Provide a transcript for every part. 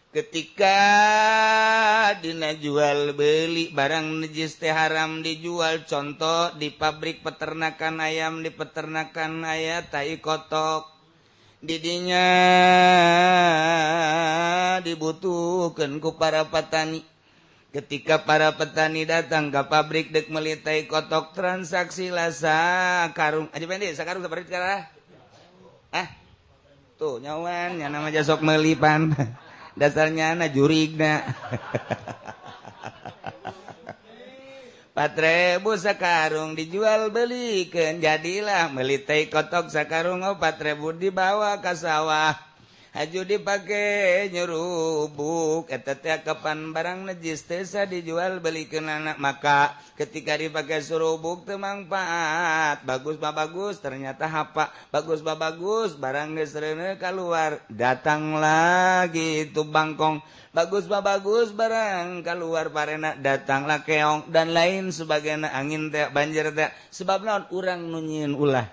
Ketika dina jual beli barang najis teh haram dijual, contoh di pabrik peternakan ayam, di peternakan aya tai kotok, didinya dibutuhkan ku para petani. Ketika para petani datang ke pabrik dek meuli tai kotok, transaksi lah sakarung aja pendek, sakarung seperti sekarang ah tuh nyawan nya nama jasok meuli pan dasarnya na jurigna 4.000 sakarung dijual belikan, jadilah meuli tai kotok sakarung 4.000 dibawa ke sawah, haju dipake nyerubuk. Eta teh kapan barang najis teh dijual belikeun anak, maka ketika dipakai surubuk teu mangfaat. Bagus mah bagus, ternyata hapa. Bagus mah bagus, barang geus reuneuh keluar, datang lagi itu bangkong. Bagus mah bagus, barang keluar parena, datanglah keong dan lain sebagainya, angin teh, banjir teh. Sebab naon? Urang nu nyieun ulah.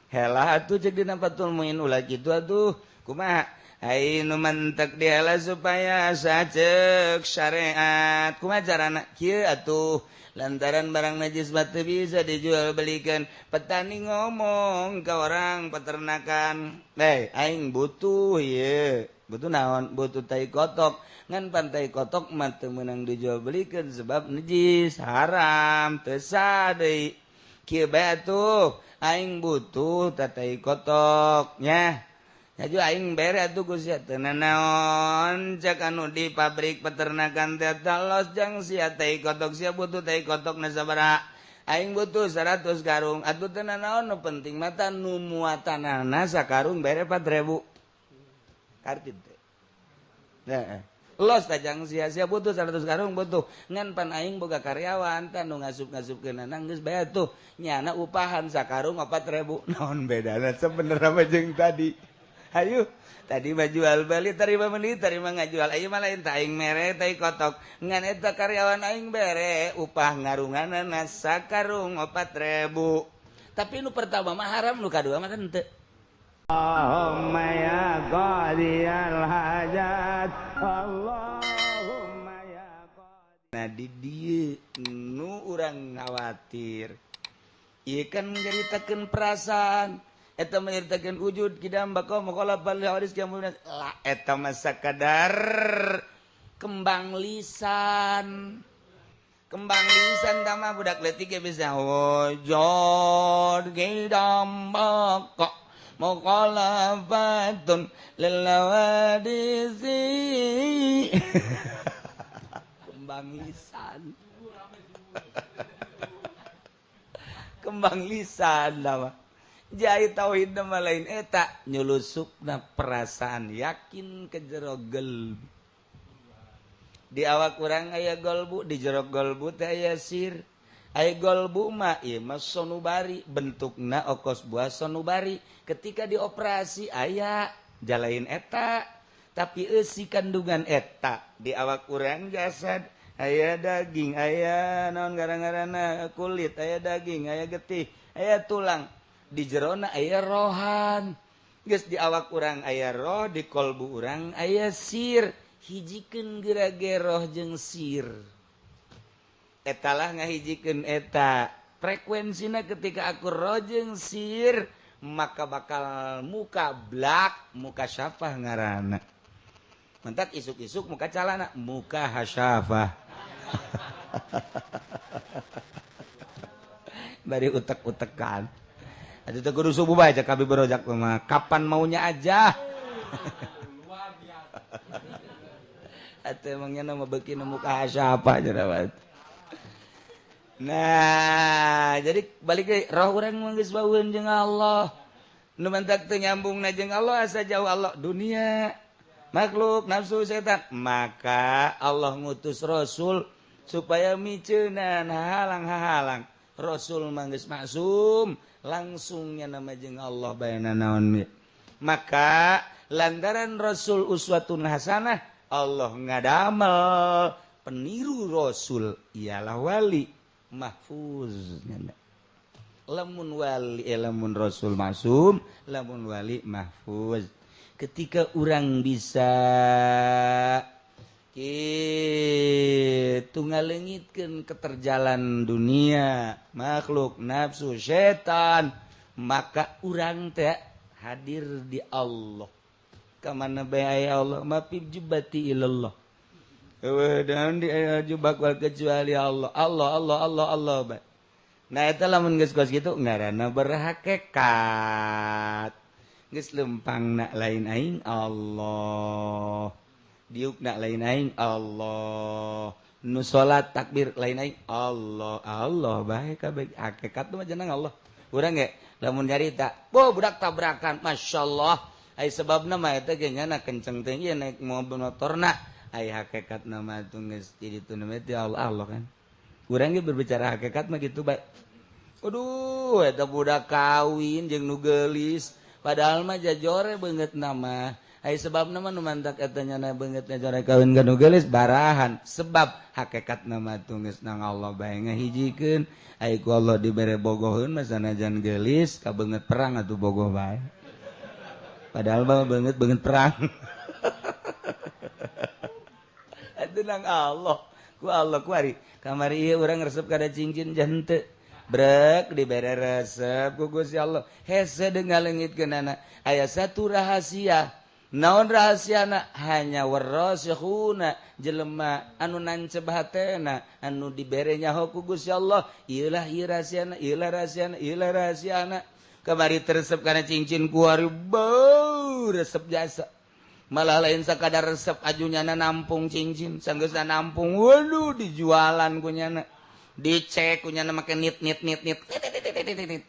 Helah atuh ceuk dina Fathul Muin ulah kitu atuh. Kumaha ai nu mentek diheula supaya saceuk syariat. Kumaha carana? Kieu atuh, lantaran barang najis mah teu bisa dijual belikan. Petani ngomong ke orang peternakan, "Hei, aing butuh ieu." Butuh naon? Butuh tai kotok. Ngan pantai kotok mah teu meunang dijual belikan sebab najis, haram, teu sah deui. Kieu bae atuh, aing butuh tai kotok nya. Nyaju aing bere atuh ku sia teu nanaon. Cek anu di pabrik peternakan teh, los jang sia tai kotok, sia butuh tai kotok na sabaraha? Aing butuh 100 karung. Atuh teu nanaon, nu penting mah nu muatanana sakarung bere 4.000. Kartid teh. Heeh. Los ta jang sia, sia butuh 100 karung butuh. Ngan pan aing boga karyawan tah nu ngasup-ngasupkeun geus bae atuh. Nyana upahan sakarung 4.000. Naon bedana sebenarnya mah jeung tadi? Ayo, tadi mah jual beli, terima beli, terima ngajual. Ayo malah lain aing mere tai kotok. Ngan eta karyawan aing bere upah ngarunganana sakarung 4.000. Tapi nu pertama mah haram, nu kadua mah henteu. Allahumma ya qadiyal hajat, Allahumma ya qadi. Nah di dieu nu urang khawatir. Ieu kan nyaritakeun perasaan. Eta menyertakan wujud kidam bako mukhalafal li hadis kemudian lah eta mah sakadar kembang lisan. Kembang lisan tah mah budak leutik ge bisa wujud kidam bako mukhalafatun lil hawadisi. Kembang lisan. Kembang lisan tah mah. Jai tauhid nama lain eta nyelusupna perasaan yakin ke jero gelbu. Di awak urang aya golbu, di jero golbu teh aya sir. Aya golbu mah ieu mah sonubari, bentukna okos buah sonubari. Ketika dioperasi aya jalain eta, tapi eusi kandungan eta di awak urang jasad aya daging, aya naon gara-garana kulit, aya daging, aya getih, aya tulang. Di jerona aya rohan. Geus di awak urang aya roh, di kolbu urang aya sir. Hijikeun geura roh jeung sir. Etalah ngahijikeun eta. Frekuensina ketika aku roh jeung sir, maka bakal muka blak, muka syafah ngaranna. Mentak isuk-isuk muka calana, muka hasyafah. Bari utek-utekan. Aduh teh kudu subuh bae cek abi berojak mah. Kapan maunya aja. Atuh emangnya nama beuki nu muka siapa jerawat. Nah, jadi balik deui roh urang mah geus baueun jeung Allah. Nu mantak teu nyambungna jeung Allah asa jauh Allah dunia, makhluk, nafsu, setan. Maka Allah ngutus rasul supaya miceunan halang-halang. Rasul mah geus maksum, langsungnya nama jeung Allah bayana naon. Maka lantaran Rasul uswatun hasanah, Allah ngadamel peniru Rasul ialah wali mahfuz. Lamun wali lamun Rasul maksum, lamun wali mahfuz. Ketika urang bisa kitu ngaleungitkeun keterjalan dunia, makhluk, nafsu, setan, maka urang teh hadir di Allah. Ka mana bae aya Allah, ma fi jubati ilallah. Eueuh dan di aya jubah kecuali Allah. Allah Allah Allah Allah bae. Nah, eta lamun geus kos kitu ngaranna berhakikat. Geus lempang nak lain aing Allah. Diuk nak lain aing Allah. Nu salat takbir lain aing Allah. Allah bae kabeh hakikat mah jeneng Allah. Urang ge lamun nyarita, "Bo budak tabrakan, masyaallah." Ai sebabna mah eta ge nyana kenceng teh ieu naik mobil motorna. Ai hakikatna mah tuh geus jadi teu teh Allah Allah kan. Urang ge berbicara hakikat mah kitu bae. Aduh, eta budak kawin jeung nu geulis, padahal mah jajore beungeut nama. Ai sebabna mah nu mantak eta nyana beungeutna jore kawin ka nu geulis barahan. Sebab hakikat nama tuh geus nang Allah bae ngahijikeun. Ai ku Allah dibere bogoheun mah sanajan geulis ka beungeut perang atuh bogoh bae. Padahal mah beungeut beungeut perang. Atuh nang Allah, ku Allah ku ari. Kamari ieu urang resep kada cincin jante. Brek dibere resep ku Gusti Allah. Hese deung ngaleungitkeunana. Aya satu rahasia. Naon rahasiana? Hanya warasikhuna jelema anu nancep hatena anu dibere nyaho ku Gusti Allah. Ieulah ieu rahasiana, ieulah rahasiana, ieulah rahasiana. Kamari teresep kana cincin kuari beuh resep jasa. Malah lain sakadar resep ajunyana nampung cincin, sanggeusna nampung waduh dijualan ku nyana. Dicek ku nyana make nit nit nit nit nit nit.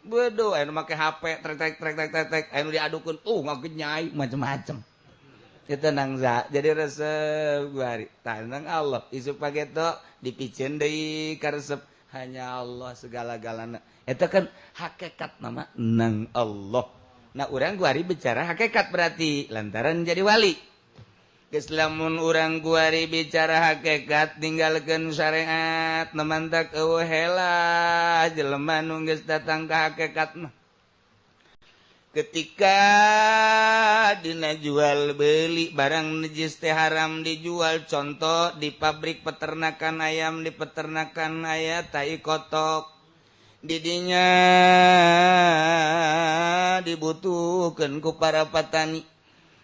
Waduh anu make HP trek trek trek trek trek anu diadukeun ngagenyai macem-macem. Eta nang za jadi resep kuari. Tah nang Allah isuk pageto dipiceun deui ka resep hanya Allah segala-galana. Eta kan hakikat nama nang Allah. Nah urang kuari bicara hakikat berarti lantaran jadi wali. Geus lamun urang kuari bicara hakikat ninggalkeun syariat nemantak eueuh hela jelema nu geus datang ka hakikat mah. Ketika dina jual beli barang najis teh haram dijual, contoh di pabrik peternakan ayam, di peternakan aya tai kotok. Didinya dibutuhkan ku para petani.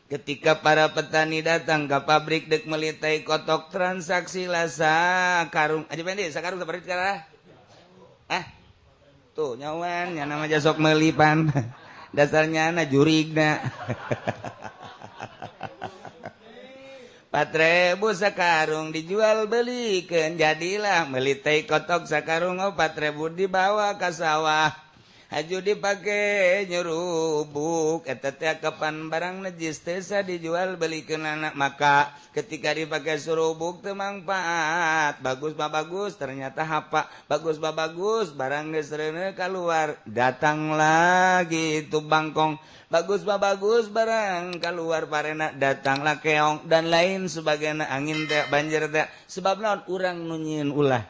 Ketika para petani datang ke pabrik dek meuli tai kotok, transaksi lah sakarung. Aja pendi sakarung seperti sekarang. Ah. Tuh nyawan nya nama jasok meuli pan. Dasarnya na jurigna. 4.000 sakarung dijual belikan, jadilah meuli tai kotok sakarung 4.000 dibawa ke sawah. Haju dipake nyerubuk eta teh kapan barang najis teh dijual belikeun anak, maka ketika dipake surubuk teu mangfaat. Bagus mah bagus ternyata hapa, bagus mah bagus barang geus reuneuh kaluar, datang lagi itu bangkong. Bagus mah bagus barang keluar parena, datanglah keong dan lain sebagainya, angin teh banjir teh. Sebab naon urang nu nyieun ulah.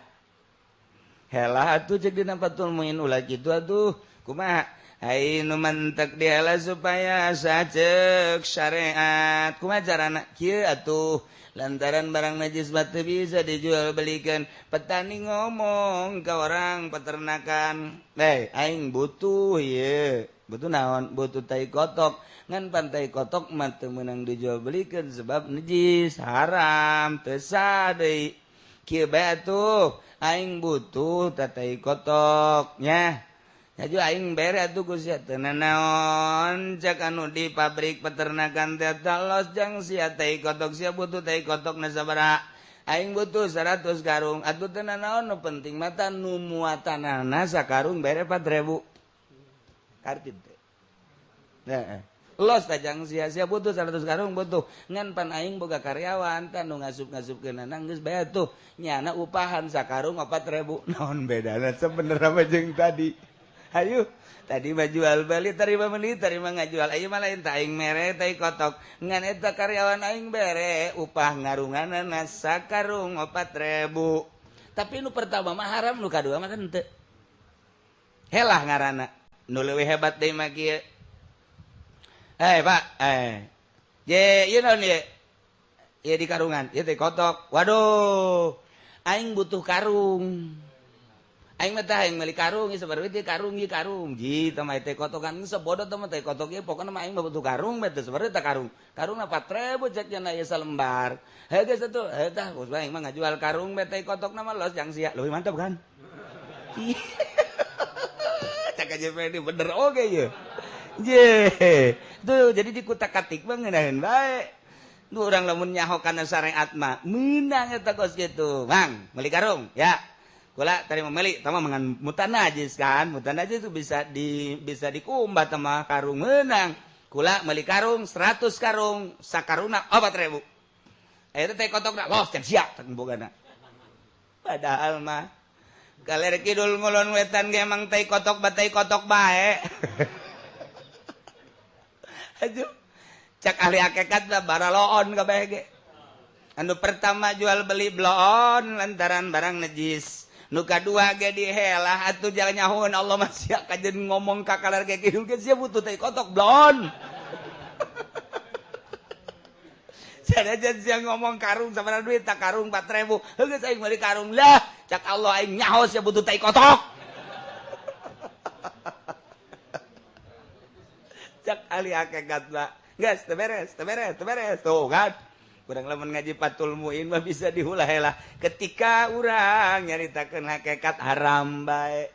Helah atuh ceuk dina Fathul Muin ulah kitu atuh. Kumaha? Ai nu mantek dihelah supaya saceuk syariat. Kumaha carana? Kieu atuh. Lantaran barang najis mah teu bisa dijual belikan. Petani ngomong ke orang peternakan, "Hei, aing butuh ieu." Butuh naon? Butuh tai kotok. Ngan pantai kotok mah teu meunang dijual belikan sebab najis, haram, teu sah deui. Kieu bae atuh, aing butuh tai kotok nya. Haju aing bere atuh ku sia teu nanaon cek anu di pabrik peternakan teh los jang sia tai kotok, sia butuh tai kotok na sabaraha? Aing butuh 100 karung. Atuh teu nanaon nu penting mah tah nu muatanana sakarung bere 4.000. Kartip teh. Heeh. Los tajang sia-sia butuh 100 karung butuh. Ngan pan aing boga karyawan tah nu ngasup-ngasupkeunana geus bae tuh. Nyana upahan sakarung 4.000. Naon bedana sebenerna mah jeung tadi? Hayu, tadi mah jual beli terima beli terima ngajual. Ayo mah lain tah aing mere tai kotok. Ngan eta karyawan aing bere upah ngarunganana sakarung 4.000. Tapi nu pertama mah haram, nu kadua mah henteu. Helah ngaranna. Nu leuwih hebat deui mah kieu. Pak, ye ieu naon ye? Ieu di karungan, ieu teh kotok. Waduh, aing butuh karung. Aing mah tah aing meuli karung, ieu sabar teh karung ieu karung. Ji tah mah teh kotokan sebodoh teh mah teh kotok ieu pokona mah aing mah butuh karung bae teh sabar teh karung. Karungna 4000 cek nya ieu salembar. Heuh geus atuh, heuh tah geus aing mah ngajual karung bae teh kotokna mah los jang sia. Leuwih mantap kan? Cak aja bener oge ieu. Je, tuh jadi dikutak-katik mah ngeunaheun bae. Nu urang lamun nyaho kana syariat mah meunang eta kos kitu. Mang, meuli karung ya. Kula tadi mau meuli, tama mangan mutanajis kan? Mutanajis itu bisa dikumbat sama karung meunang. Kula meuli karung 100 karung, sakarungna 4000. Eta teh kotokna los teh sia teh bogana. Padahal mah kaler kidul ngulon wetan ge emang tai kotok batai kotok bae. Aduh, cak ahli hakikat lah baraloon kabeh ge. Anu pertama jual beli bloon lantaran barang najis. Nu kadua ge dihelah atuh jalan nyahoeun Allah mah sia kajen ngomong ka kaler ge kidul ge sia butuh tai kotok bloon. Sanajan sia ngomong karung sabaraha duit tak karung 4000. Heuh geus aing meuli karung lah, cak Allah aing nyaho sia butuh tai kotok. Cak ahli hakikat mah geus teu beres, teu beres, teu beres. Tuh kan. Kurang lamun ngaji Fathul Muin mah bisa dihulah-helah. Ketika urang nyaritakeun hakikat haram bae.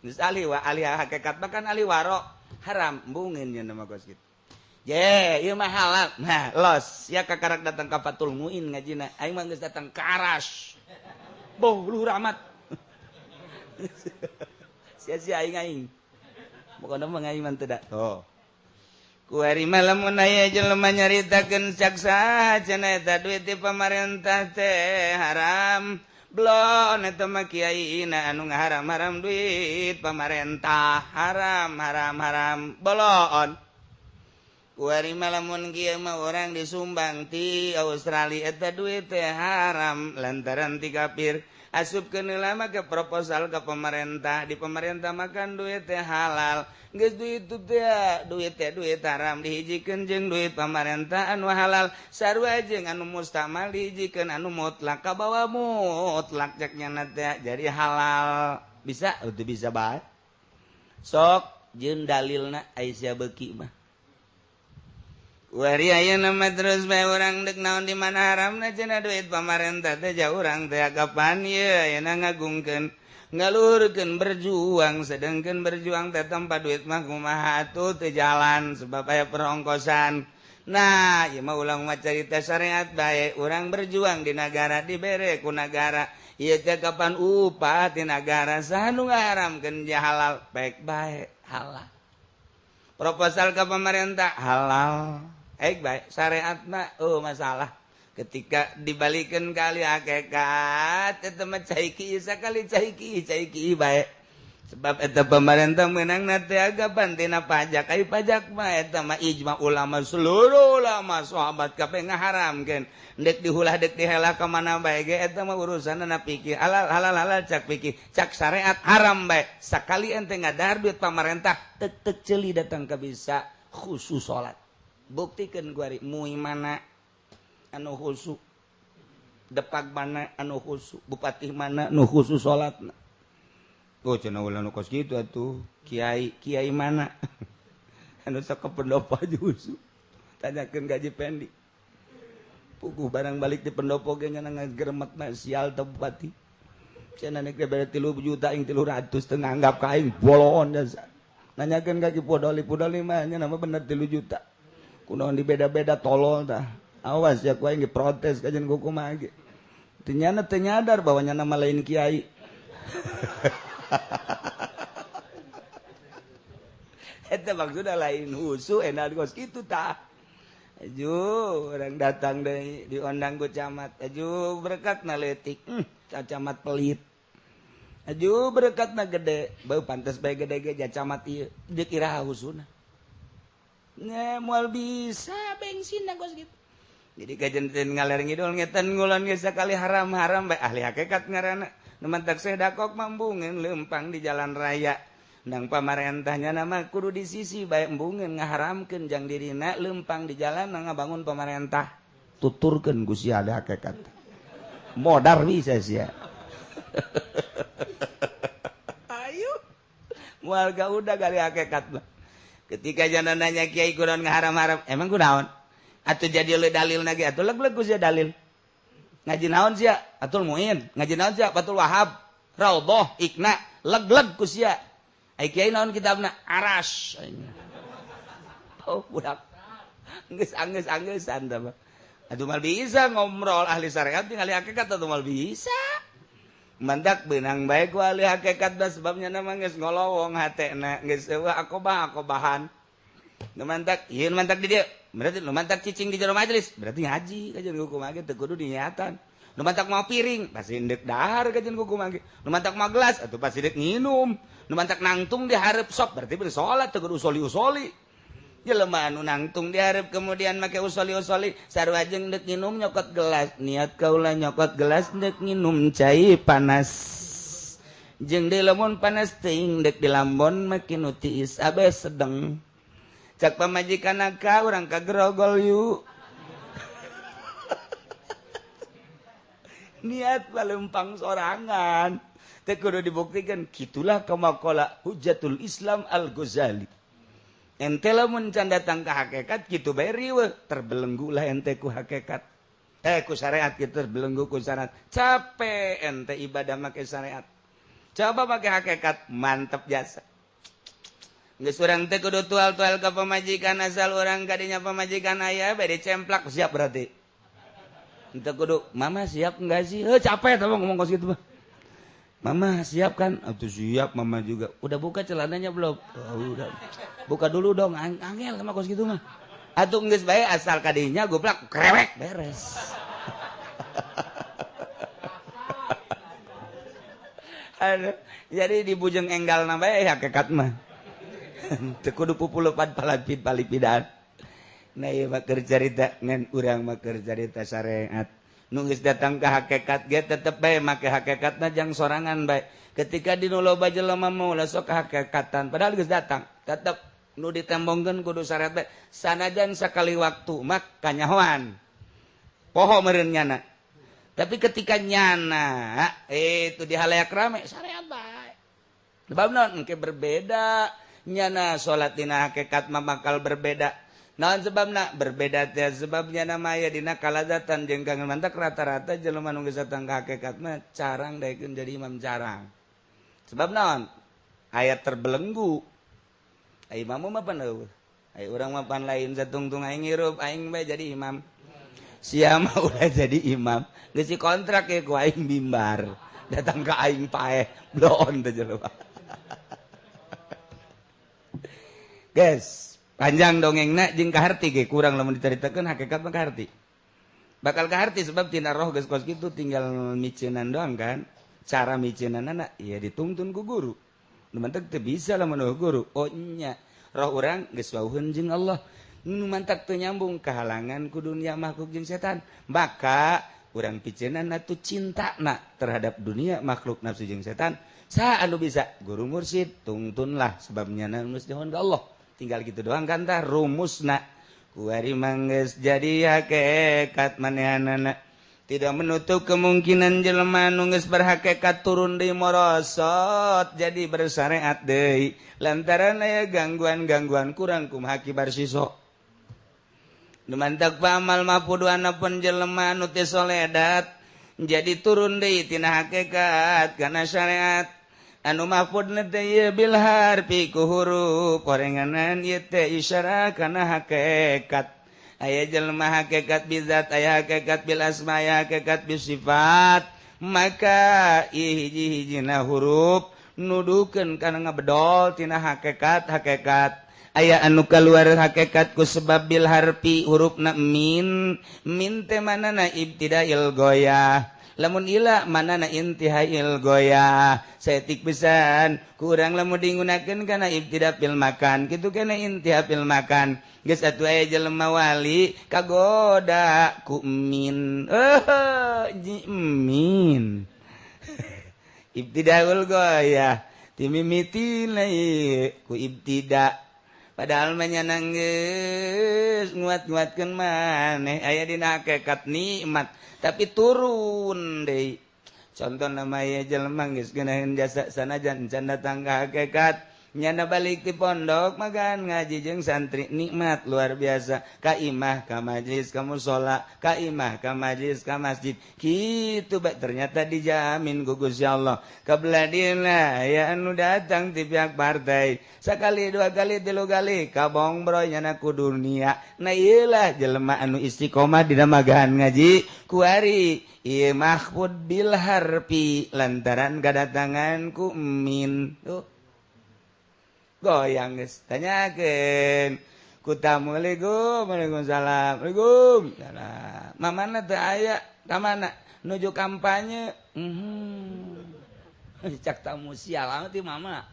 Geus ahli wa ahli hakikat mah kan ahli waro haram embungeun nya mah kos kitu. Je, ieu mah halal. Nah, los ya kakarak datang ka Fathul Muin ngajina. Aing mah geus datang ka Aras. Boh luhur amat. Sia-sia aing aing. Pokona mah aing mah teu da. Tuh. Kuari malam aya jelema nyaritakeun caksa cenah eta duit di pamarentah teh haram. Blon eta mah kiaina anu ngaharam-haram duit pamarentah haram haram haram bolon. Kuari malamun kieu mah urang disumbang ti Australia eta duit teh haram lantaran ti kafir. Asupkeun heula mah ke proposal ke pemerintah, di pemerintah makan duit teh halal. Geus duit teh duit teh duit haram dihijikeun jeung duit pamarentah anu halal. Sarua jeung anu mustamal dihijikeun anu mutlak kabawa mutlak cek nyana teh jadi halal. Bisa teu bisa bae. Sok jeung dalilna ai sia beuki mah. Wari ayeuna mah terus bae urang deuk naon di mana haramna cenah duit pamarentah teh jauh urang teh kapan ieu ayeuna ngagungkeun ngaluhurkeun berjuang sedangkeun berjuang teh tanpa duit mah kumaha atuh teu jalan sebab aya perongkosan. Nah, ieu mah ulang mah carita syariat bae urang berjuang di nagara dibere ku nagara ieu teh kapan upah ti nagara saha nu ngaharamkeun halal baik bae halal. Proposal ke pemerintah halal. Baik syariat mah oh masalah ketika dibalikan kali hakikat eta mah cai ki sakali cai ki bae sebab eta pemerintah meunangna teh agapan tina pajak ai pajak mah eta mah ijma ulama seluruh ulama sahabat kabeh ngaharamkeun deuk dihulah deuk dihelah ka mana bae ge eta mah urusanna pikir halal halal halal cak pikir cak syariat haram bae sakali ente ngadahar duit pamarentah tek-tek ceuli datang ka bisa khusus salat. Buktikan guari mui mana anu khusu depak mana anu khusu bupati mana anu khusus salatna. Oh cenah ulah nu kos kitu atuh kiai kiai mana anu sok ka pendopo aja khusu tanyakeun gaji pendi puguh barang balik di pendopo ge nya ngageremetna sial teh bupati cenah nek bere 3 juta aing 300 teu nganggap ka aing boloon jasa nanyakeun ka Ki Podoli Podoli mah nya nama bener 3 juta kunaon di beda-beda tolol tah awas ya ku aing diprotes kajen ku kumaha ge teu nyana teu nyadar bahwa nyana mah lain kiai. Eta maksudna lain husu enak kos kitu tah. Aju orang datang deui diondang ku camat aju berkatna leutik camat pelit aju berkatna gede beuh pantes bae gede ge camat ieu deuk iraha husuna. Nya moal bisa bensin kos gitu. Jadi kajen teh ngaler ngidul ngetan ngulon ge sakali haram-haram bae ahli hakikat ngaranna. Nu mantak sedakok mambungeun leumpang di jalan raya. Nang pamarentahnya nama kudu di sisi bae embungeun ngaharamkeun jang dirina lempang di jalan ngabangun pamarentah. Tuturkeun ku sia ada hakikat. Modar bisa sia. Ayo. Warga udah gali hakikat mah. Ketika jana nanya kiai kunaon ngaharam-haram, emang kunaon? Atuh jadi le dalil lagi atuh leg-leg ku sia dalil. Ngaji naon sia? Atul Muin. Ngaji naon sia? Fathul Wahab, Raudhah, Ikna, leg-leg ku sia. Ai kiai naon kitabna? Aras. Oh, budak. Geus anggeus-anggesan tah mah. Atuh mal bisa ngomrol ahli syariat jeung ahli hakikat atuh mal bisa. Mandak benang bae ku ahli hakikat da sebabnya nama geus ngolowong hatena geus eueuh akobah-akobahan. Nu mantak ieu nu mantak di dieu, berarti nu mantak cicing di jero majelis, berarti ngaji kajian hukum ge teu kudu diniatan. Nu mantak mau piring, pasti ndek dahar kajian hukum ge. Nu mantak mau gelas atuh pasti dek nginum. Nu mantak nangtung di hareup sop, berarti bersolat teu kudu usoli-usoli. Jelema anu nangtung di hareup kemudian make usoli-usoli, sarua jeung deuk nginum nyokot gelas, niat kaula nyokot gelas deuk nginum cai panas. Jeung deui lamun panas teuing deuk dilambon make nu tiis abe sedeng. Cak pamajikan ka urang ka grogol yuk. Niat balempang sorangan. Teu kudu dibuktikan kitulah kamakola Hujatul Islam Al-Ghazali. Ente lamun can datang ka hakikat kitu bae riweuh, terbelenggu lah ente ku hakikat. Ku syariat kitu terbelenggu ku syariat. Capek ente ibadah make syariat. Coba make hakikat mantep jasa. Geus urang teh kudu tual-tual ka pamajikan asal urang kadinya pamajikan aya bae dicemplak siap berarti. Ente kudu mama siap enggak sih? Heuh capek tah ngomong kos kitu mah. Mama siap kan? Atuh siap mama juga. Udah buka celananya belum? Oh, udah. Buka dulu dong, angel sama kos gitu mah. Atuh geus bae asal kadinya goblak krewek beres. Aduh, jadi di bujeng enggal na bae hakikat mah. Teu kudu pupulepan palapid palipidan. Nah ieu mah keur carita ngan urang mah keur carita syariat. Nu geus datang ka hakikat ge tetep bae make hakikatna jang sorangan bae. Ketika di nu loba jelema mah ulah sok hakikatan padahal geus datang, tetep nu ditembongkeun kudu syariat bae. Sanajan sakali waktu mah kanyahoan. Poho meureun nyana. Tapi ketika nyana itu di halayak rame syariat bae. Sebab naon engke berbeda nyana salat dina hakikat mah bakal berbeda. Naon sebabna berbeda teh sebabnya nama aya dina kalazatan jeung kangen mantak rata-rata jelema nu geus datang ka hakikat mah carang daekeun jadi imam carang. Sebab naon? Aya terbelenggu. Ai imam mah pan eueuh. Ai urang mah pan lain satungtung aing ngirup aing bae jadi imam. Sia mah ulah jadi imam. Geus dikontrak ye ku aing mimbar. Datang ka aing paeh bloon teh jelema. Guys, panjang dongengna jeung kaharti ge kurang lamun dicaritakeun hakikat mah kaharti. Bakal kaharti sebab tina roh geus kos kitu tinggal miceunan doang kan. Cara miceunanna ya dituntun ku guru. Nu mantak teu bisa lamun guru. Oh nya, roh urang geus wauheun jeung Allah. Nu mantak teu nyambung kahalangan ku dunia makhluk jeung setan. Maka urang piceunanna tu cintana terhadap dunia makhluk nafsu jeung setan. Saha anu bisa? Guru mursyid tungtunlah sebabnya nu geus dihon ka Allah. Tinggal gitu doang kan tah rumusna kuari manggeus jadi hakikat manehanana tidak menutup kemungkinan jelema nu geus berhakikat turun deui morosot jadi bersyariat deui lantaran aya gangguan-gangguan kurang kumaha kibar siso nu mantak pamal mapuduana pun jelema nu teu soledat jadi turun deui tina hakikat kana syariat anu mahfudna teh ieu bil harfi ku huruf korenganan ieu teh isyarah kana hakikat aya jelema hakikat bizat aya hakikat bil asma aya hakikat bis sifat maka hiji-hijina huruf nuduhkeun kana ngabedol tina hakikat hakikat aya anu kaluar hakikat ku sebab bil harfi hurufna min min teh manana ibtidail goyah lamun ila manana intihail goyah saeutik pisan kurang lamun digunakeun kana ibtida fil makan kitu kana intiha fil makan geus atuh aya jelema wali kagoda ku min min ibtidaul goyah Timimiti ku ibtida padahal mah nya geus nguat-nguatkeun maneh aya dina hakikat nikmat tapi turun deui. Contoh nama ya jelema geus geunaheun jasa sanajan can datang ka hakikat nyana balik di pondok magan ngaji jeung santri nikmat luar biasa ka imah ka majlis ka mushola ka imah ka majlis ka masjid kitu bae ternyata dijamin ku Gusti Allah. Kabeladina aya anu datang ti pihak partai sakali dua kali tilu kali kabongbroy nyana ku dunia. Nah ieu lah jelema anu istiqomah dina magahan ngaji kuari ieu mahfud bil harfi lantaran kadatangan ku min. Tuh goyang geus tanyakeun ku tamu, "Assalamualaikum." "Waalaikumsalam." "Waalaikumsalam." Mamana teu aya, ka mana? Nuju kampanye. Cak tamu sial amat ieu mama.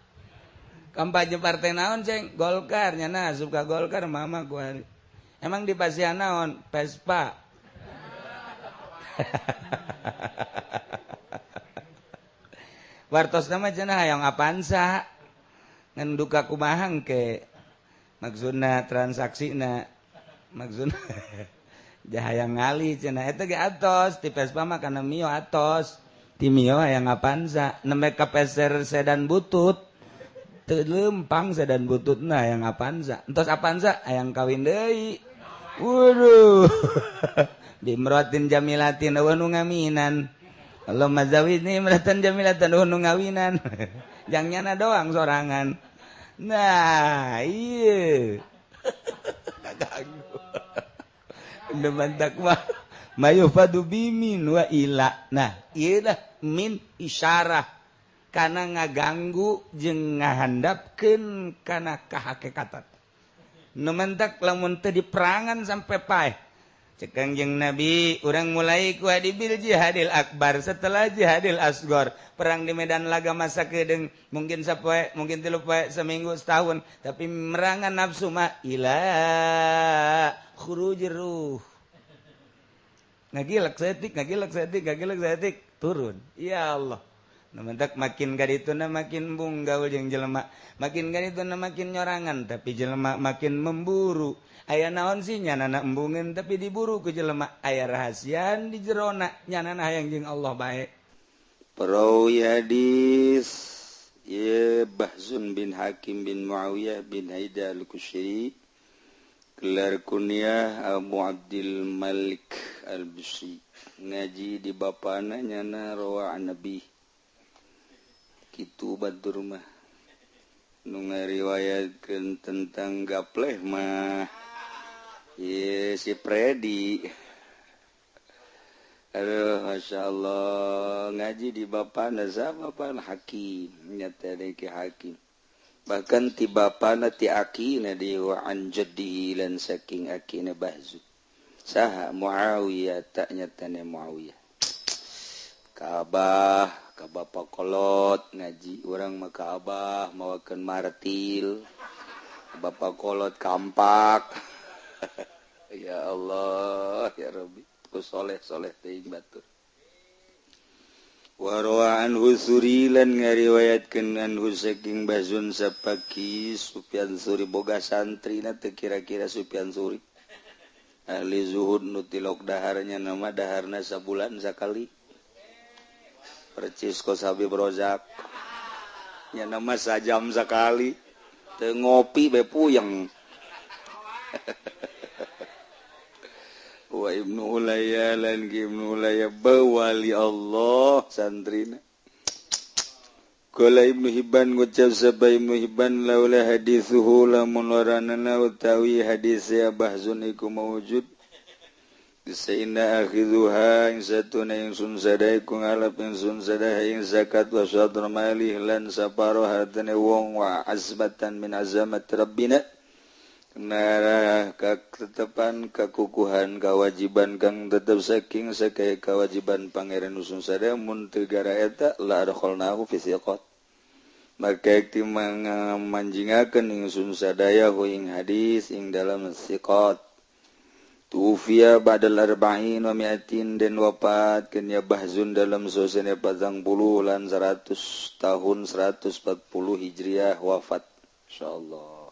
Kampanye partai naon, Ceng? Golkar nya asup ka Golkar mama gua. Emang di pasian naon? Vespa. Wartosna mah cenah hayang Avanza. Ngan duka kumaha ke maksudna transaksina maksudna jahayang ngali cenah eta ge atos ti Vespa mah kana Mio atos ti Mio hayang Avanza nembe ka peser sedan butut teu lempang sedan bututna hayang Avanza entos Avanza hayang kawin deui. Waduh. Dimrotin jamilatin eueuh nu ngaminan. Allahumma zawidni imratan jamilatan eueuh nu ngawinan. Jang nyana doang sorangan. Nah, iya. Kaganggu. Demantak mah mayufadu bimin wa ila. Nah, ieu lah min isyarah kana ngaganggu jeung ngahandapkeun kana kahakekatan. Nu mentak lamun teu diperangan sampai paeh. Cek Kangjeng Nabi, urang mulai ku bil jihadil akbar setelah jihadil asgor. Perang di medan laga masa kedeung mungkin sapoe, mungkin 3 poe, seminggu, setahun, tapi merangan nafsu mah ila khurujir ruh. Ngagilek saeutik, ngagilek saeutik, ngagilek saeutik, turun. Ya Allah. Nu mentak makin kadituna makin bung gaul jeung jelema, makin kadituna makin nyorangan, tapi jelema makin memburu. Aya naon sih nyanana embungeun tapi diburu ku jelema, aya rahasian di jerona nyanana hayang jeung Allah bae. Perawi hadis ye Bahzun bin Hakim bin Muawiyah bin Haida al-Kushairi, gelar kunyah Abu Abdil Malik al-Busi, ngaji di bapana nyana rawa Nabi kitu batur mah nu ngariwayatkeun tentang gapleh mah ye si Predi. Aduh, Masya Allah, ngaji di bapana sama bapana Hakim, nyata ki Hakim. Bahkan ti bapana ti akina di wa an jaddihi lan saking akina Bahzu. Saha Muawiyah tak nyatane Muawiyah. Ka abah, ka bapa kolot ngaji urang mah ka abah mawakeun martil. Bapa kolot kampak. Ya Allah, ya Rabbi, ku soleh-soleh teuing batur. Wa rawa anhu Suri lan ngariwayatkeun anhu saking Bahzun sapaki Sufyan Suri boga santrina teu kira-kira Sufyan Suri. Ahli zuhud nu tilok daharnya nama daharna sabulan sakali. Percis kos Habib Rozak. Nya nama sajam sakali. Teu ngopi be puyeng. Wa Ibnu Ulayya lan Ibnu Ulayya bawali Allah santrina. Qala Ibnu Hibban ngucap sapa Ibnu Hibban laula haditsuhu lamun waranana utawi hadis ya Bahzun iku mawujud. Seinna akhidhuha ing satuna ingsun sadai ku ngalap ingsun sadai ing zakat wa sadr mali lan saparo hartane wong wa azbatan min azamat rabbina. Nara katetepan kakukuhan kewajiban kang tetep saking sakaya kewajiban pangeran usun sadaya mun teu gara eta la adkhalnahu fi siqat. Maka ti manjingakeun ingsun sadaya hu ing hadis ing dalam siqat. Tufiya ba'dal arba'in wa mi'atin dan wafat kenya Bahzun dalam suasana 40 lan 100 tahun 140 Hijriah wafat insyaallah.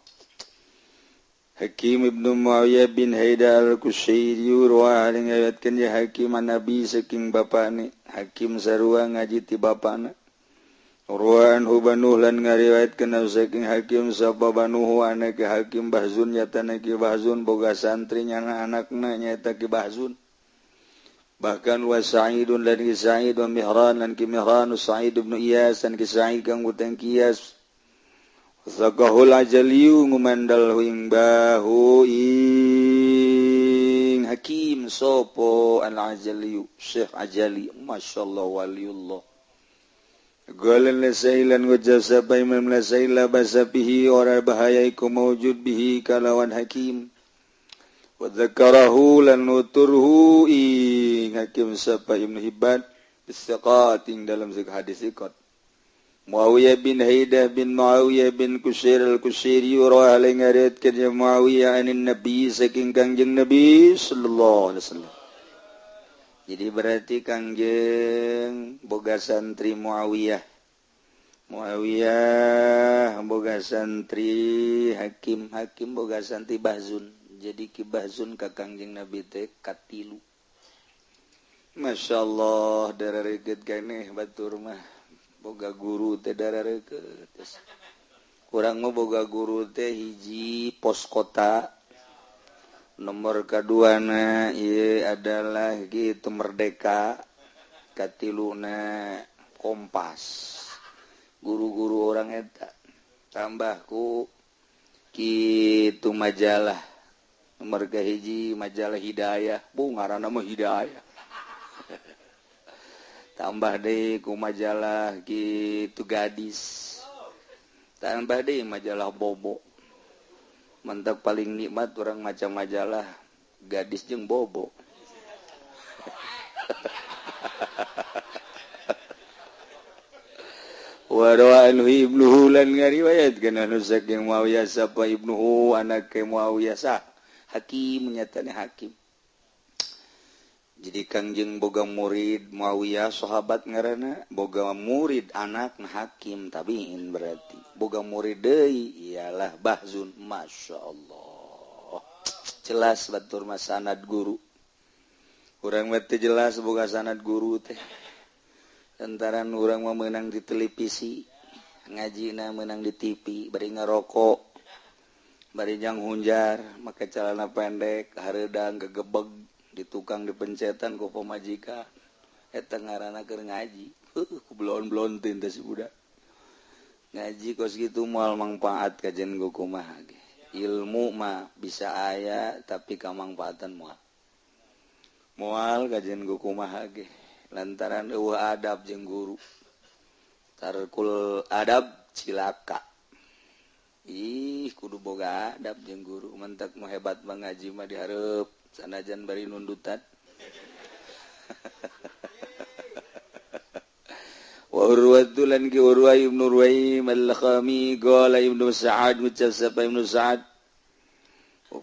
Hakim Ibnu Muawiyah bin Haida al-Kushairi ruwa ngayatkeun ya Hakim an Nabi saking bapana Hakim sarua ngaji ti bapana Ruwan hubanuh lan ngariwayatkeun saking Hakim sapa banuhu anak Hakim Bahzun nyatana Ki Bahzun boga santri nyana anakna nyaeta Ki Bahzun bahkan wa Sa'idun lan Ki Sa'id wa Mihran lan Ki Mihran Sa'id ibn Iyas lan Ki Sa'id kang utang Iyas Zakahul ajaliyu ngumandal ing bahu ing Hakim sopo al-Ajaliyu Syekh Ajali masyaallah waliullah Golan lasailan wajah sapa imam lasaila basabihi ora bahaya iku mawjud bihi kalawan hakim wa dzakarahu lan nuturhu ing hakim sapa Ibnu Hibban istiqat ing dalam hadis iqat Muawiyah bin Haidah bin Muawiyah bin Kushair al-Kushairi rawa ngariatkeun ya Muawiyah anin Nabi saking Kangjeng Nabi sallallahu alaihi wasallam. Jadi berarti Kangjeng boga santri Muawiyah. Muawiyah boga santri Hakim, Hakim boga santri Bahzun. Jadi Ki Bahzun ka Kangjeng Nabi teh katilu. Masyaallah darareget keneh batur mah. Boga guru teh darareget. Urang mah boga guru teh hiji pos kota. Nomor kaduana ieu adalah gitu Merdeka, katiluna Kompas. Guru-guru orang eta tambahku kitu majalah. Nomor kahiji majalah Hidayah, bu ngaranna mah Hidayah. Tambah deui ku majalah kitu Gadis. Tambah deui majalah Bobo. Mantap paling nikmat orang macam majalah Gadis jeung Bobo. Wa rawahu Ibnuhu lan ngariwayatkeun anu saking Muawiyah sapa Ibnuhu anak ke Muawiyah sa Hakim nyatane Hakim. Jadi Kangjeng boga murid Muawiyah sahabat ngaranna boga murid anak Hakim tabiin berarti boga murid deui ialah Bahzun masyaallah jelas batur mah sanad guru urang mah teu jelas boga sanad guru teh lantaran urang mah meunang di televisi ngajina meunang di TV bari ngarokok bari jang hunjar make celana pendek hareudang gegebeg di tukang dipencetan ku pamajikan eta ngaranna keur ngaji ku blon-blontin teh si budak ngaji kos kitu moal mangpaat kajen go kumaha ge ilmu mah bisa aya tapi kamangpaatan moal moal kajen go kumaha ge lantaran eueuh adab jeung guru tarkul adab cilaka ih kudu boga adab jeung guru mentak mah hebat mah ngaji mah dihareup sanajan bari nundutan. Wa urwatu lan ki Urwa ibnu Ruwaim al-Khami qala Ibnu Sa'ad ngucap sapa Ibnu Sa'ad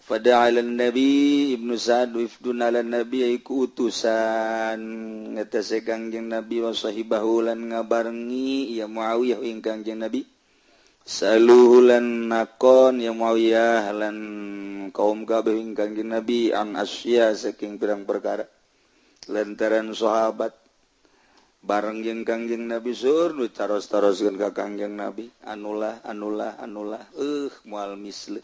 fada 'ala nabi Ibnu Sa'ad wifdun 'ala nabi iku utusan ngatasi Kangjeng Nabi wa sahibahu lan ngabarengi ya Muawiyah ing Kangjeng Nabi saluhu lan nakon ya Muawiyah lan kaum kabeh ing Kangjeng Nabi an asya saking pirang perkara lantaran sahabat bareng jeung Kangjeng Nabi sur nu taros-taroskeun ka Kangjeng Nabi anulah anulah anulah moal misle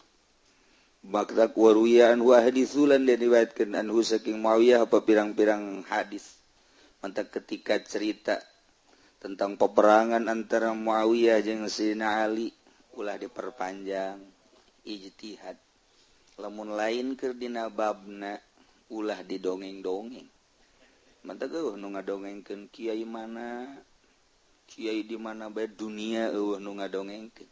makta waruya an wa hadisulan dan diriwayatkeun anhu saking Muawiyah apa pirang-pirang hadis mantak ketika cerita tentang peperangan antara Muawiyah jeung Sayyidina Ali ulah diperpanjang ijtihad lamun lain keur dina babna ulah didongeng-dongeng mantap eueuh nu ngadongengkeun kiai mana kiai di mana bae dunia eueuh nu ngadongengkeun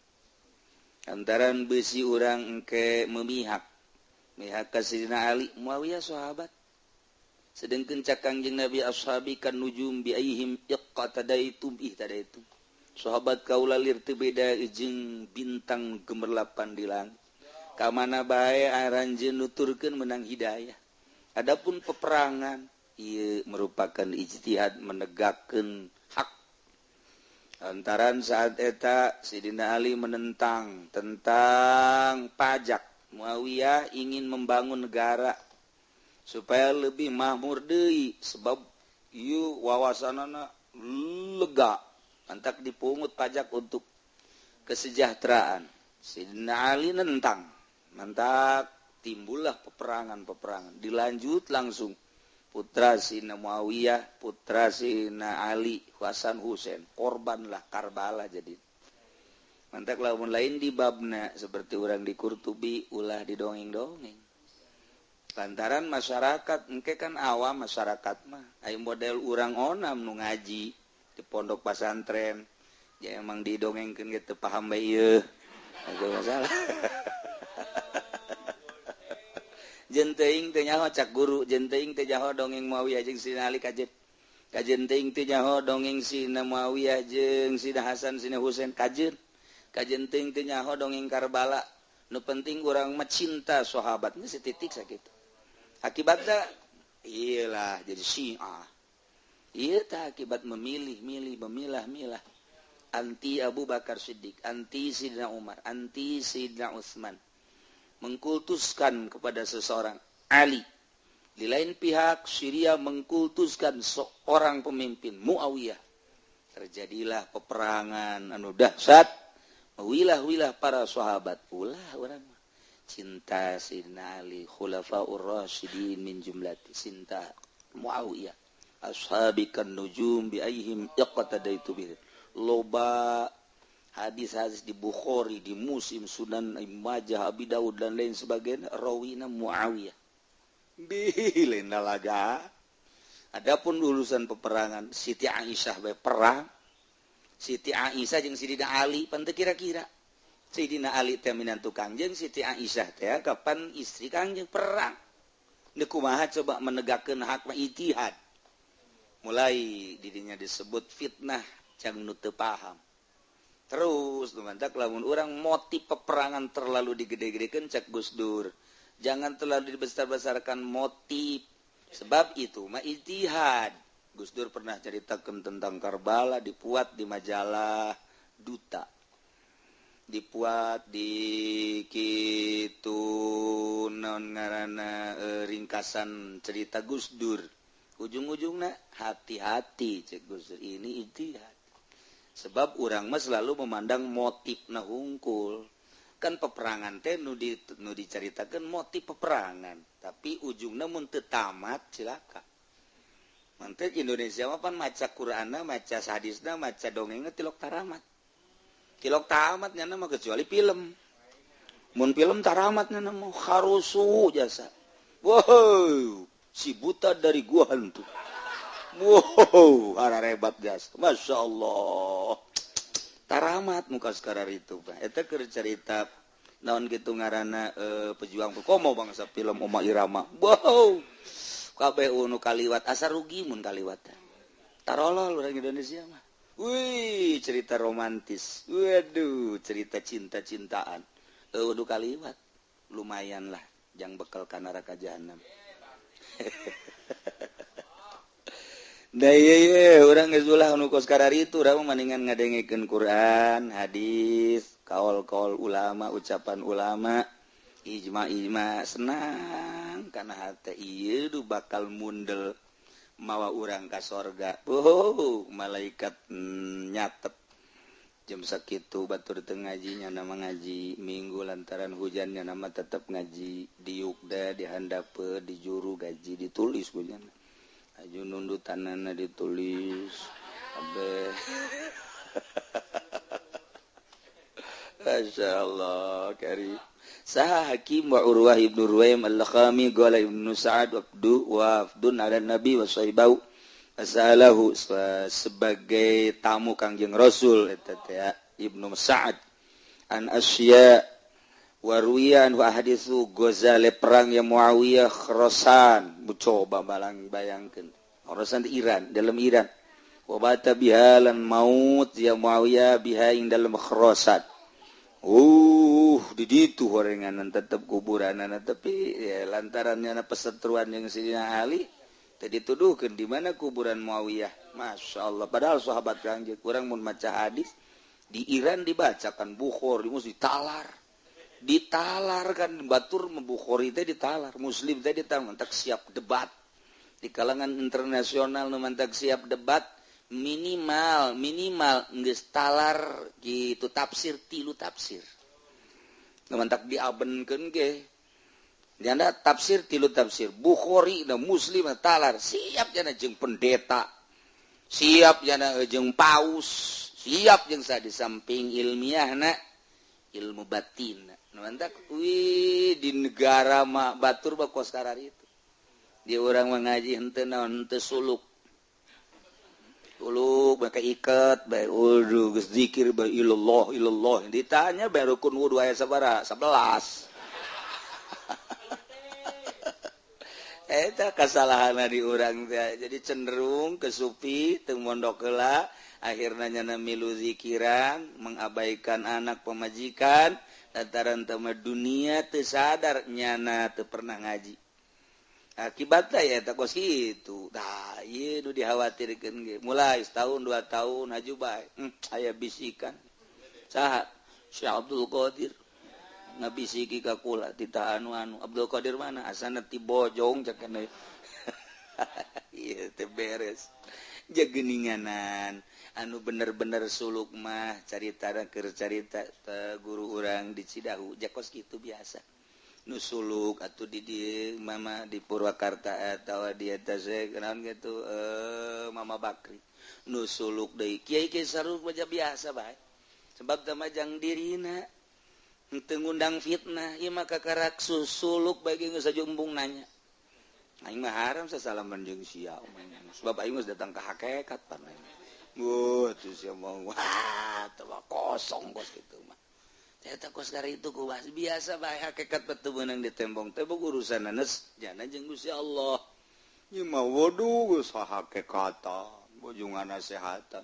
antaran beusi urang engke memihak mihak ka Sayyidina Ali Muawiyah sahabat sedengkeun cak Kangjeng Nabi ashabi kan nujum bi aihim iqtadaitum ihtadaitum sahabat kaula lir teu beda jeung bintang gemerlapan di langit ka mana bae aranjeun nuturkeun menang hidayah. Adapun peperangan ieu merupakan ijtihad menegakkan hak. Lantaran saat eta Sidina Ali menentang tentang pajak. Muawiyah ingin membangun negara supaya lebih makmur deui sebab ieu wawasanana lega antak dipungut pajak untuk kesejahteraan. Sidina Ali nentang, mantak timbullah peperangan-peperangan. Dilanjut langsung putra Sina Muawiyah, putra Sina Ali, Hasan Husain, korbanlah Karbala jadi. Mantak lamun lain di babna seperti orang di Qurtubi ulah didongeng-dongeng. Lantaran masyarakat engke kan awam masyarakat mah aya model urang onam nu ngaji di pondok pasantren ya emang didongengkeun ge teu paham bae ieu. Itu masalah. Jeung teuing teu nyaho cak guru, jeung teuing teu nyaho dongeng Muawiyah jeung Sina Ali kajeun. Kajeun teuing teu nyaho dongeng Sina Muawiyah jeung Sina Hasan Sina Husain kajeun. Kajeun teuing teu nyaho dongeng Karbala. Nu penting urang mah cinta sahabatnya setitik sakitu. Akibatna iyalah jadi Syiah. Ieu tah akibat memilih-milih, memilah-milah. Anti Abu Bakar Siddiq, anti Sidina Umar, anti Sidina Utsman. Mengkultuskan kepada seseorang Ali. Di lain pihak Syria mengkultuskan seorang pemimpin Muawiyah. Terjadilah peperangan anu dahsyat, wilah-wilah para sahabat. Ulah urang mah cinta Sidina Ali, khulafaur rasyidin min jumlati cinta Muawiyah. Ashabikan nujum bi aihim iqtadaitu bi. Loba hadis-hadis di Bukhari, di Muslim, Sunan Ibnu Majah, Abi Daud dan lain sebagainya rawina Muawiyah. Bilena laga. Adapun urusan peperangan Siti Aisyah bae perang. Siti Aisyah jeung Sidina Ali pan teu kira-kira. Sidina Ali teh minantu Kangjeng, Siti Aisyah teh kapan istri Kangjeng perang. Deuk kumaha coba menegakkeun hak ijtihad. Mulai dirinya disebut fitnah jang nu teu paham. Terus lumantak lamun urang motif peperangan terlalu digede-gedekeun cek Gus Dur. Jangan terlalu dibesar-besarkan motif. Sebab itu mah ijtihad. Gus Dur pernah ceritakan tentang Karbala dipuat di majalah Duta. Dipuat di kitu naon ngaranna ringkasan cerita Gus Dur. Ujung-ujungna hati-hati cek Gus Dur ini ijtihad. Sebab urang mah selalu memandang motifna hungkul. Kan peperangan teh nu dicaritakeun motif peperangan, tapi ujungna mun teu tamat cilaka. Mantep Indonesia mah pan maca Qur'anna, maca hadisna, maca dongengna tilok taramat. Tilok tamat nya mah kecuali film. Mun film taramat nya mah harusu jasa. Wow, si buta dari gua hantu. Wow, hararebat gas. Masya Allah. Taramat muka sekarang itu. Eta keur cerita naon kitu ngaranna pejuang komo bangsa film Oma Irama. Wow. Kabeh nu kaliwat asa rugi mun kaliwat. Tarolol urang Indonesia mah. Wih, cerita romantis. Waduh, cerita cinta-cintaan. Nu kaliwat. Lumayan lah jang bekal ka neraka jahanam. Da ieu urang geus ulah nu kos kararitu urang mendingan ngadengekeun Quran, hadis, kaul-kaul ulama, ucapan ulama, ijma-ijma senang kana hate ieu du bakal mundel mawa urang ka sorga. Oh, malaikat nyatet jam sakitu batur teu ngaji nya nama ngaji minggu lantaran hujannya nama tetep ngaji diukda dihandapeun di juru gaji ditulis hujan. Aju nundutanana ditulis abe. Masya Allah kari. Saha Hakim wa Urwah ibnu Ruwaim al-Lakhami qala ibnu Sa'ad wabdu wafdun ala nabi wa sahibau asalahu sebagai tamu Kangjeng Rasul eta teh Ibnu Sa'ad an asya waruyan wa haditsu Ghazali perang ya Muawiyah Khurasan coba balang bayangkeun Khurasan di Iran dalam Iran wa bata bihalan maut ya Muawiyah biha ing dalam Khurasan. Di ditu horenganan tetep kuburanana, tapi ya, lantarannya pesetruan yang Sidina Ali tadi dituduhkeun di mana kuburan Muawiyah. Masya Allah, padahal sahabat kangjeng kurang mun maca hadis di Iran dibacakan Bukhari, mesti ditalar. Ditalar kan batur Bukhari teh ditalar, Muslim teh ditalar, mantak siap debat. Di kalangan internasional nu mantak siap debat minimal minimal geus talar gitu tafsir tilu tafsir. Nu mantak diabenkeun ge. Janda tafsir tilu tafsir Bukhari dan Muslim talar siap jana jeung pendeta, siap jana jeung paus, siap jeung sa di samping ilmiahna ilmu batin. Nu mantak wih di negara mah batur bakos karar itu. Dia orang mengaji henteu naon henteu suluk. Suluk make iket bae uduh geus zikir bae ilallah ilallah. Ditanya bae rukun wudu aya sabaraha? 11. Eta kasalahanna di urang teh. Jadi cenderung ke sufi teu mondok heula, akhirna nyana milu zikiran, mengabaikan anak pemajikan, lantaran teu mah dunia teu sadar nyana teu pernah ngaji. Akibatna ya eta kos kitu. Tah ieu nu dikhawatirkeun ge. Mulai setahun 2 tahun haju bae. Aya bisikan. Saha? Syekh Abdul Qadir. Ngabisiki ka kula tita anu-anu Abdul Qadir mana asana ti bojong cek kana. Ieu teh beres. Jageuninganan anu bener-bener suluk mah carita keur carita guru urang di Cidahu jakos kitu biasa. Nu suluk atuh di dieu mama di Purwakarta atawa di eta naon kitu Mama Bakri. Nu suluk deui kiai kiai saruk baca biasa bae. Sebab teh mah jang dirina henteu ngundang fitnah, ieu mah kakarak suluk bagi geus embung nanya. Aing mah haram sasalaman jeung sia sebab aing geus datang ka hakikat pan. Wah, tuh sia mah wah, teh kosong kos kitu mah. Eta kos kari itu ku biasa bae hakikat batu beunang ditembong teh boga urusan anes jana jeung Gusti Allah. Ieu mah waduh geus hakikatan, bojungan nasehatan.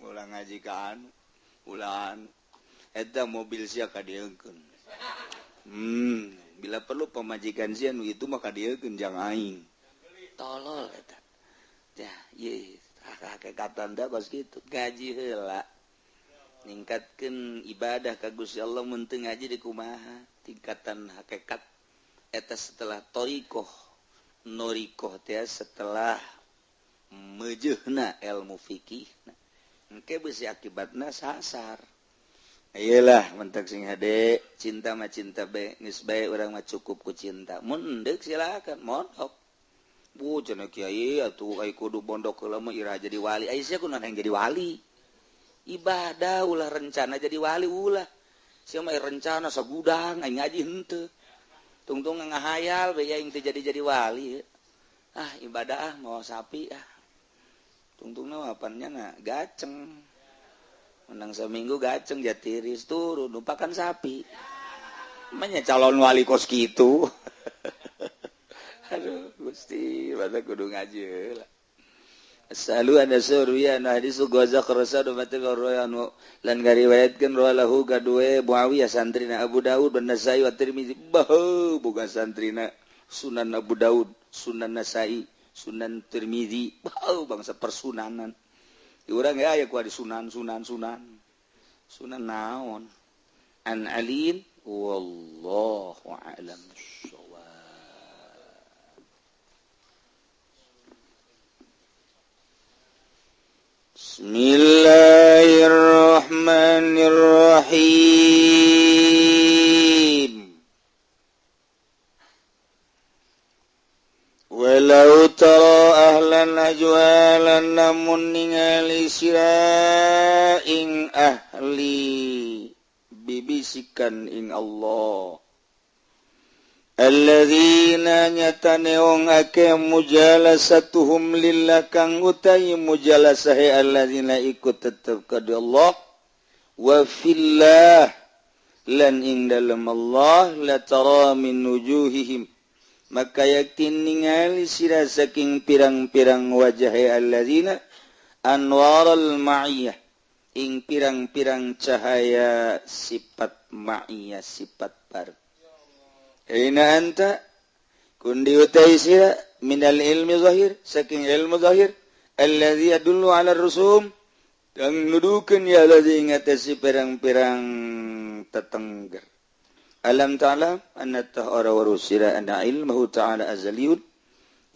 Ulah ngaji ka anu, ulah anu. Eta mobil sia kadiekeun. Bila perlu pemajikan sia nu itu mah kadiekeun jang aing. Tolol eta. Tah, ieu hakikatan teh kos kitu. Gaji heula. Ningkatkeun ibadah ka Gusti Allah mun teu ngaji di kumaha tingkatan hakikat eta setelah thariqah norikoh teh setelah meujeuhna ilmu fikih engke beusi akibatna sasar. Iyalah mentak sing hade cinta mah cinta bae geus bae urang mah cukup ku cinta mun endek silakan mondok. Bu cenah kiai atuh ai kudu mondok heula mah iraha jadi wali. Ai sia kunaon hayang jadi wali? Ibadah ulah rencana jadi wali ulah. Sia mah rencana sagudang aing ngaji henteu. Tungtung ngahayal bae aing teu jadi-jadi wali. Ah ibadah ah mawa sapi ah. Tungtungna wapannya na gaceng. Menang seminggu gaceng jatiris turun numpakan sapi. Manya calon wali kos kitu. Aduh Gusti, mata kudu ngaji heula. Salu ada surya anu hadis gozak rasadu mati anu lan ngariwayatkeun rawahu kadue Muawiyah santrina Abu Daud dan Nasai wa Tirmizi. Bah boga santrina Sunan Abu Daud, Sunan Nasai, Sunan Tirmizi. Bah bangsa persunanan. Di urang ya aya ku di sunan sunan sunan. Sunan naon? An Alin wallahu a'lam. Bismillahirrahmanirrahim. Walau tara ahlan ajwalan namun ningali sira ing ahli bibisikan ing Allah. Alladzina nyatane wong akeh mujalasatuhum lillah kang utawi mujalasahe alladzina ikut tetep ka Allah wa fillah lan ing dalem Allah la tara min wujuhihim maka yakin ningali sira saking pirang-pirang wajahe alladzina anwaral ma'iyah ing pirang-pirang cahaya sifat ma'iyah sifat bar. Aina anta kundi utai sira minal ilmi zahir saking ilmu zahir alladzi yadullu ala rusum kang nudukeun ya allazi ngatasi pirang-pirang tetengger. Alam ta'lam anna ta'ara wa rusira anna ilmuhu ta'ala azaliyun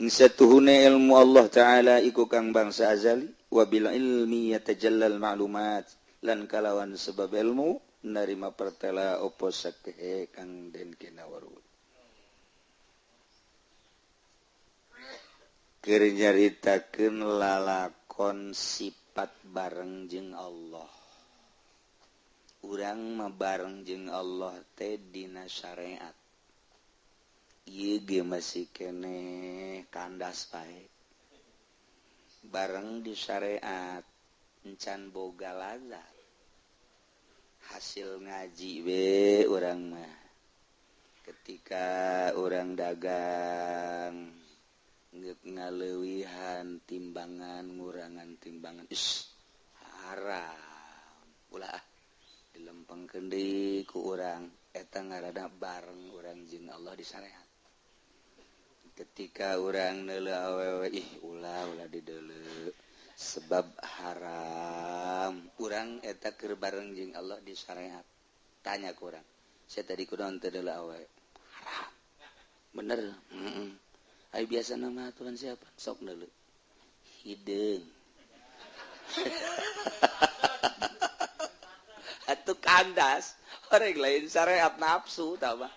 ing satuhune ilmu Allah ta'ala iku kang bangsa azali wa bil ilmi yatajallal ma'lumat lan kalawan sebab ilmu narima pertela opo sakehe kang den kinawaru. Keur nyaritakeun lalakon sifat bareng jeung Allah. Urang mah bareng jeung Allah teh dina syariat. Ieu ge masih keneh kandas pae. Bareng di syariat encan boga lazat. Hasil ngaji we urang mah. Ketika urang dagang ngaleuwihan timbangan ngurangan timbangan is haram ulah dilempengkeun deui ku urang eta ngaranna bareng urang jeung Allah di syariat. Ketika urang neuleuh awewe ih ulah ulah dideuleu sebab haram urang eta keur bareng jeung Allah di syariat. Tanya ku urang, saya tadi kunaon teu deuleuh awewe? Haram. Bener. Heeh. Ai biasa nama aturan siapa? Sok neuleuh. Hideung. Atuh kandas, orang lain syariat nafsu tah mah.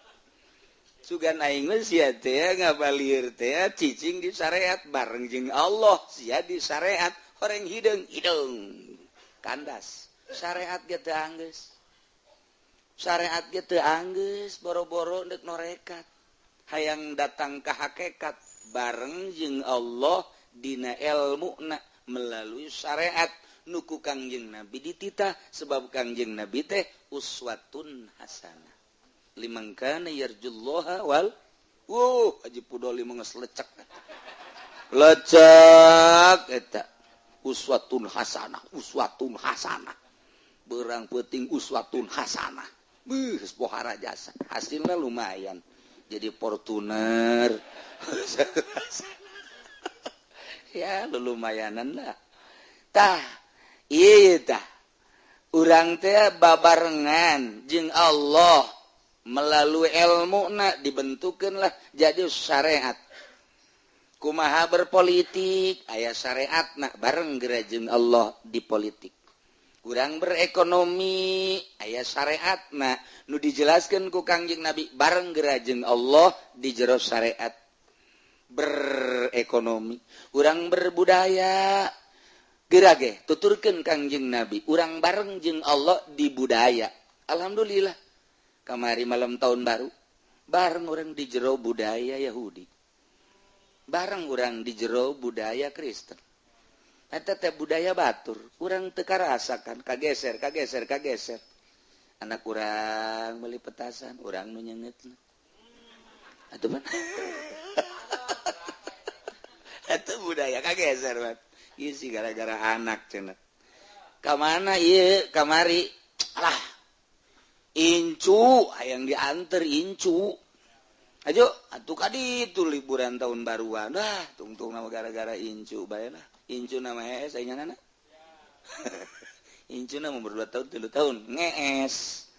Sugan aing mah sia teh ngabalieur teh cicing di syariat bareng jeung Allah, sia di syariat orang hideung hideung. Kandas. Syariat ge teu anggeus. Syariat ge teu anggeus boro-boro deuk norekat. Hayang datang ke hakikat bareng jeung Allah dina elmuna melalui syariat nuku Kangjeng Nabi dititah sebab Kangjeng Nabi teh uswatun hasanah liman kana yarjullaha wal Haji Pudoli mah geus lecek lecek eta uswatun hasanah uswatun hasanah berang peuting uswatun hasanah beuh geus pohara jasa hasilna lumayan jadi Fortuner ya lumayanan lah tah iya tah urang teh babarengan jeung Allah melalui ilmu na dibentukeun lah jadi syariat. Kumaha berpolitik aya syariat na bareng geura jeung Allah di politik. Urang berekonomi aya syariat na nu dijelaskeun ku Kangjeng Nabi bareng geura jeung Allah di jero syariat berekonomi. Urang berbudaya geura ge tuturkeun Kangjeng Nabi urang bareng jeung Allah di budaya. Alhamdulillah kamari malam tahun baru bareng urang di jero budaya Yahudi, bareng urang di jero budaya Kristen. Eta teh budaya batur urang teu karasakan kageser kageser kageser. Anak urang meuli petasan urang nu nyeungeutna atuh mah eta budaya kageser mah ieu sih gara-gara anak cenah. Ka mana ieu kamari alah incu hayang dianter incu ajo atuh ka ditu liburan tahun baruan dah tungtung nama gara-gara incu bae lah. Incu nama hees aing nana. Incu nama umur 2 tahun 3 tahun ngees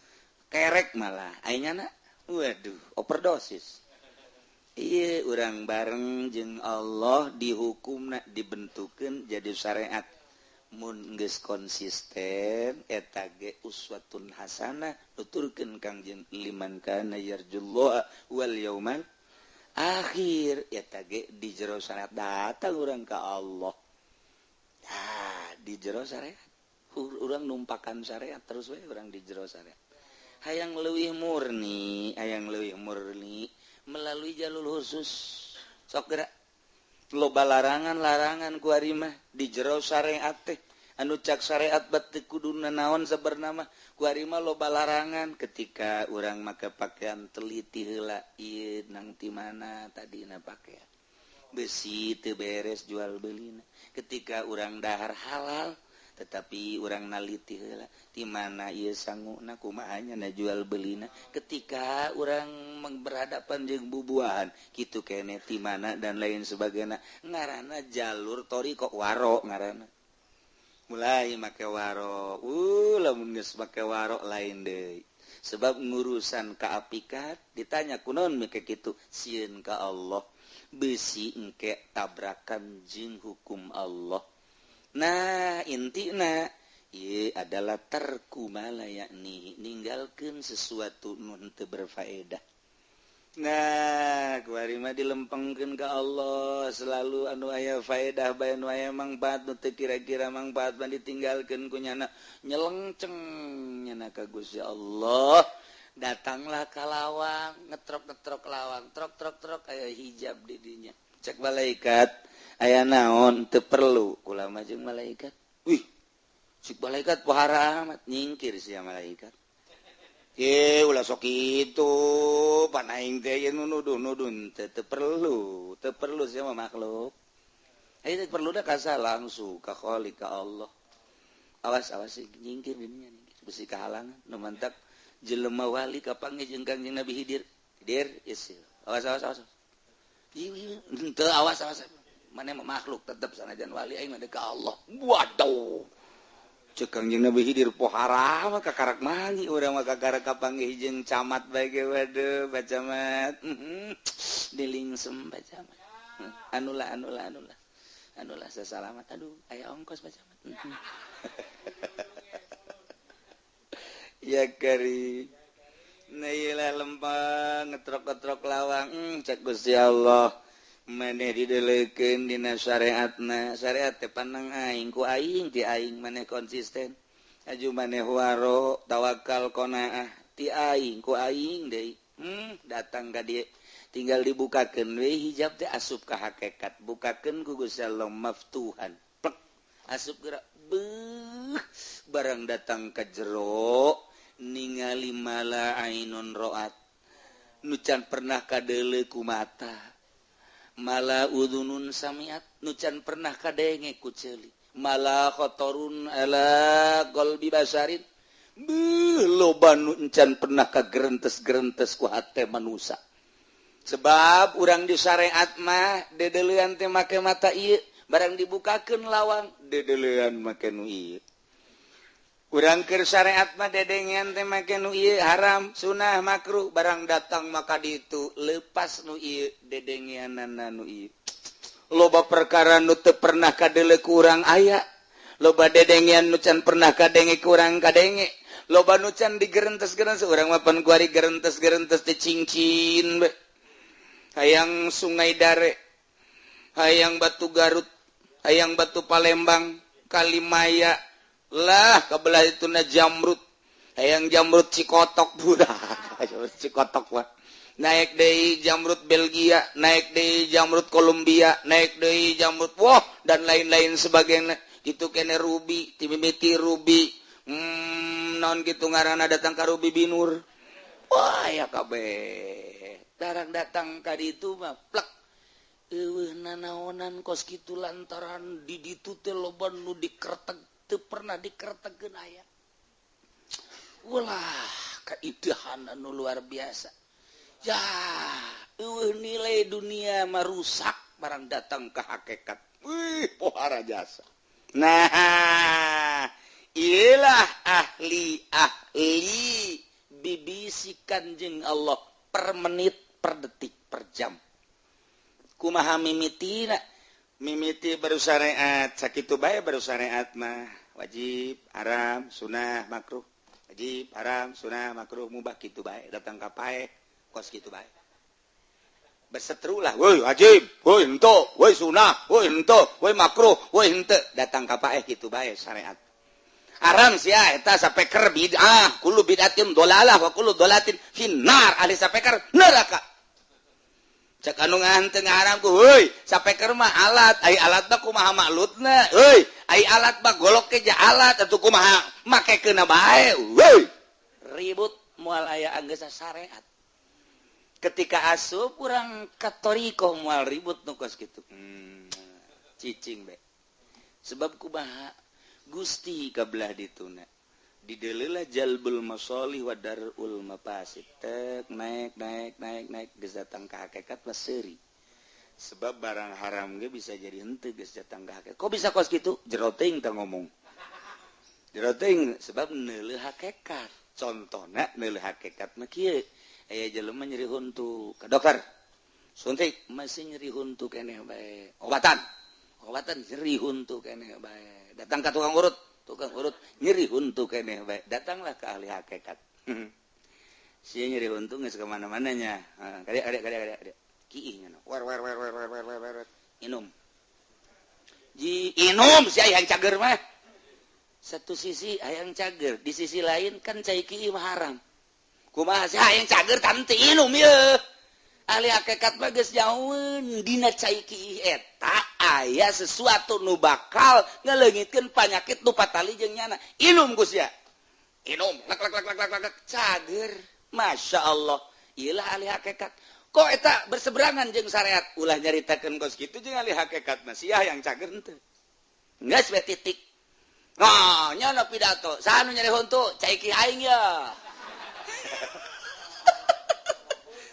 kerek malah aing nana. Waduh overdosis. Iya urang bareng jeung Allah dihukumna dibentukeun jadi syariat. Mun geus konsisten eta ge uswatun hasanah nuturkeun Kangjeng liman kana yarjullaha wal yaumal akhir eta ge di jero syariat datang urang ka Allah. Ah, di jero syariat urang numpakan syariat terus we urang di jero syariat. Hayang leuwih murni, hayang leuwih murni melalui jalur khusus. Sok gerak loba larangan-larangan ku ari mah di jero syariat teh anu cak syariat bat teu kudu nanaon sabarna mah ku ari mah loba larangan ketika urang make pakaian teliti heula ieu nang ti mana tadina pakaian besi teu beres jual belina. Ketika urang dahar halal Tetapi urang naliti heula di mana ieu sanguna, kumaha nya jual belina ketika urang berhadapan jeung bubuahan kitu kene ti mana dan lain sebagainya. Ngaranna jalur thoriqoh waro, ngaranna mulai make waro. Lamun geus make waro lain deui, sebab ngurusan kaapikat ditanya kunaon make kitu, sieun ka Allah, besi engke tabrakan jeung hukum Allah. Nah, intina ieu adalah tarku mala yakni ninggalkeun sesuatu nu teu berfaedah. Nah, kuari mah dilempengkeun ka Allah selalu anu aya faedah bae, anu aya mangfaat, nu teu kira-kira mangfaat mah ditinggalkeun ku nyana, nyelengceng nyana ka Gusti Allah. Datanglah ka lawang, ngetrok-ngetrok lawang, trok trok trok, aya hijab di dinya. Cek malaikat, aya naon? Teu perlu kula mah jeung malaikat. Wih, cek malaikat, pohara amat, nyingkir sia malaikat. Ye, ulah sok kitu, pan aing teh ieu nu nuduh-nuduh. Teu perlu, teu perlu sia mah makhluk. Ayo teu perlu dah kasa langsung ka Khaliq, ka Allah. Awas awas, nyingkir dinya, nyingkir besi kahalangan. Nu mantak jelema wali kapanggih jeung Kangjeng Nabi Hidir. Hidir, yes. Awas awas awas. Henteu, awas awas. Mana makhluk tetep sanajan wali, aing mah ka Allah. Waduh. Cek Kangjeng Nabi Hidir, pohara mah kakarak mangi urang mah, kakarak kapanggih jeung camat bae ge. Waduh, Pak Camat. Dilingsem, Pak Camat. Anulah anulah anulah. Anulah sesalamat. Aduh, aya ongkos, Pak Camat. Ya kari. Nah, iyalah lempang ngetrok-ngetrok lawang. Cek Gusti Allah, maneh didelekeun dina syariatna, syariat teh panang aing, ku aing, ti aing maneh konsisten, aju maneh waro, tawakal, qanaah, ti aing, ku aing deui. Datang ka dieu, tinggal dibukakeun we hijab teh, asup ka hakikat, bukakeun ku Gusti Allah maftuhan, plek, asup gerak. Beuh, barang datang ka jero, ningali mala ainun roat, nu can pernah kadeuleu ku mata, mala udhunun samiat, nu can pernah kadenge ku ceuli, mala khotorun ala qalbi basarin. Beuh, loba nu encan pernah kagerentes-gerentes ku hate manusa, sebab urang di syariat mah dedeleuan teh make mata ieu, barang dibukakeun lawang dedeleuan make nu ieu. Urang keur syariat mah dedengean teh make nu ieu, haram, sunah, makruh, barang datang maka ditu lepas nu ieu, dedengeanana nu ieu. Loba perkara nu teu pernah kadeuleu ku urang aya, loba dedengean nu can pernah kadenge ku urang kadenge, loba nu can digerentes-gerentes. Urang mah pan kuari gerentes-gerentes teh cincin be. Hayang Sungai Dare, hayang Batu Garut, hayang Batu Palembang, Kalimaya lah, kebelah itu na jamrut, hayang jamrut Cikotok, budak Cikotok wah, naik deui jamrut Belgia, naik deui jamrut Kolombia, naik deui jamrut, wah, dan lain-lain sebagainya. Gitu kene ruby timimiti ruby, non gitu ngaranna, datang ka ruby binur, wah ya kabeh. Darang datang ka ditu mah plek, eueuh nanaonan kos kitu, lantaran di ditu teh loba nu dikretek, teu pernah dikretekeun aya. Ulah, keindahan anu luar biasa. Ya, eueuh nilai dunia mah rusak barang datang ke hakikat. Wih, pohara jasa. Nah, iyalah ahli-ahli bibisikan jeung Allah per menit, per detik, per jam. Kumaha mimitina? Mimiti baru syariat, sakitu bae baru syariat mah wajib, haram, sunah, makruh. Wajib, haram, sunah, makruh, mubah kitu bae, datang ka pae kos kitu bae. Berseteru lah, woi wajib, woi henteu, woi sunah, woi henteu, woi makruh, woi henteu, datang ka pae kitu bae syariat. Haram sia eta sapeker bid'ah, kullu bid'atin dolalah wa kullu dolatin finnar, ahli sapeker neraka. Cek anu ngahanteu ngaharam ku, heuy, sapeker mah alat, ai alat mah kumaha maklutna, heuy, ai alat mah golok ge alat atuh kumaha makekeunna bae, heuy. Ribut moal aya anggeus syariat. Ketika asup urang ka thoriqoh moal ribut nu kos kitu. Cicing be. Sebab kumaha? Gusti kabelah dituna dideulelah jalbul masolih wa darul mafasid tek naik naik naik naik geus datang ka hakikat mah seuri sebab barang haram ge bisa jadi henteu geus datang ka hakikat. Kok bisa kos kitu? Jero teuing teh ngomong. Jero teuing sebab neuleuh hakikat. Contohna neuleuh hakikat mah kieu. Aya jelema nyeri huntu ka dokter. Suntik masih nyeri huntu keneh bae. Obatan. Obatan nyeri huntu keneh bae. Datang ka tukang urut. Tukang urut nyeri huntu keneh bae. Datanglah ke ahli hakikat. Si nyeri huntu geus ka mana-mananya. Kade kade kade kade. Kiih nya. War war war war war war war. Inum. Ji inum si hayang cager mah. Satu sisi hayang cager, di sisi lain kan cai kiih mah haram. Kumaha si hayang cager tante inum ye. Ahli hakikat mah geus jauheun dina cai kiih eta aya sesuatu nu bakal ngaleungitkeun panyakit nu patali jeung nyana. Inum Gus ya. Inum lak lak lak lak lak cager. Masya Allah. Iyalah ahli hakikat. Kok eta berseberangan jeung syariat? Ulah nyaritakeun kos kitu jeung ahli hakikat mah sia yang cager henteu. Geus we titik. Nah, nyana pidato. Saha nu nyeri huntu? Cai kiih aing ya.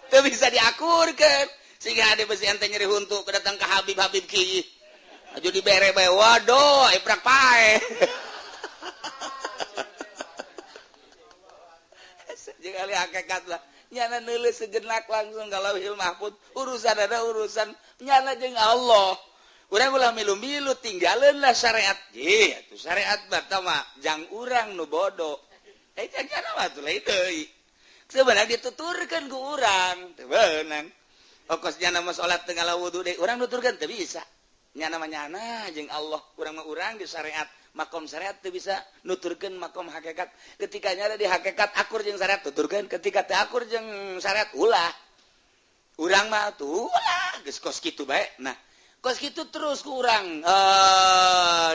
Teu bisa diakurkeun. Sehingga ada besi ente nyeri huntu kedatang ke Habib-Habib kiih. Aju dibere bae waduh, iprak pae. Jeung ahli hakikat lah. Nyana neuleus sejenak langsung ka Lauhil Mahfud. Urusan ada urusan nyana jeung Allah. Urang ulah milu-milu tinggaleun lah syariat. Ih, atuh syariat mah jang urang nu bodoh. Eh jang nyana mah atuh lain deui. Sebenarnya dituturkeun ku urang, teu beunang. Okos nyana mah salat teu ngala wudu deui, urang nuturkeun teu bisa. Nyana mah nyana jeung Allah, urang mah urang di syariat. Makom syariat teu bisa nuturkeun makom hakikat. Ketika nyana di hakikat akur jeung syariat tuturkeun, ketika teu akur jeung syariat ulah. Urang mah tuh ulah geus kos kitu bae. Nah, kos kitu terus ku urang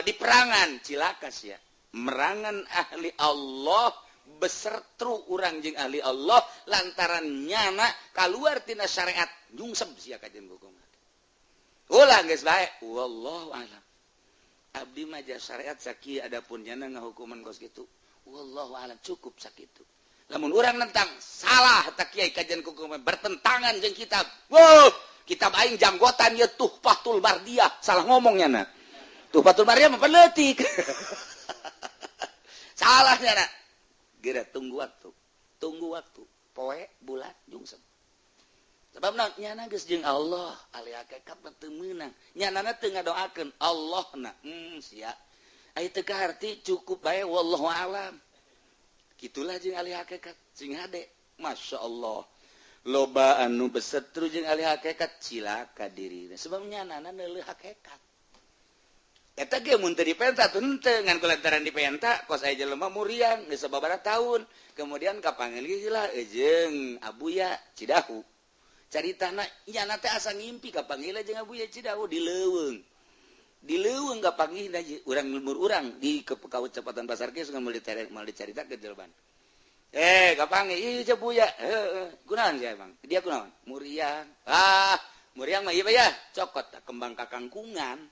di perangan cilaka sia. Merangan ahli Allah besertru urang jeung ahli Allah lantaran nyana kaluar tina syariat nyungsep sia kajian hukum. Ulah geus bae wallahu alam. Abdi mah syariat sakieu adapun nyana ngahukuman kos kitu. Wallahu alam cukup sakitu. Lamun urang nentang salah tak kiai kajian hukum bertentangan jeung kitab. Wow, kitab aing janggotan ye Tuhfatul Bardiyah, salah ngomong nyana. Tuhfatul Bardiyah mah peneutik. Salah nyana. Geura tunggu waktu. Tunggu waktu. Poe bulan jungsep. Sebab nyana geus jeung Allah, ahli hakikat mah teu meunang. Nyanana teu ngadoakeun Allahna. Sia. Aya teu kaharti cukup bae wallahu alam. Kitulah jeung ahli hakikat sing hade. Masya Allah. Loba anu besetru jeung ahli hakikat cilaka dirina. Sebab nyanana neuleuh hakikat. Eta ge mun teu dipenta teu henteu ngan kulantaran dipenta kos aya jelema muriang geus sababaraha tahun. Kemudian kapanggil lah jeung Abuya Cidahu. Caritana nyana teh asa ngimpi kapanggil jeung Abuya Cidahu di leuweung. Di leuweung kapanggih urang lembur urang di Kabupaten Pasar ge geus moal dicaritakeun jelema. Kapanggih ieu ceu Buya. Heeh, kunaon sia emang? Dia kunaon? Muriang. Ah, muriang mah ieu ya, cokot kembang kakangkungan.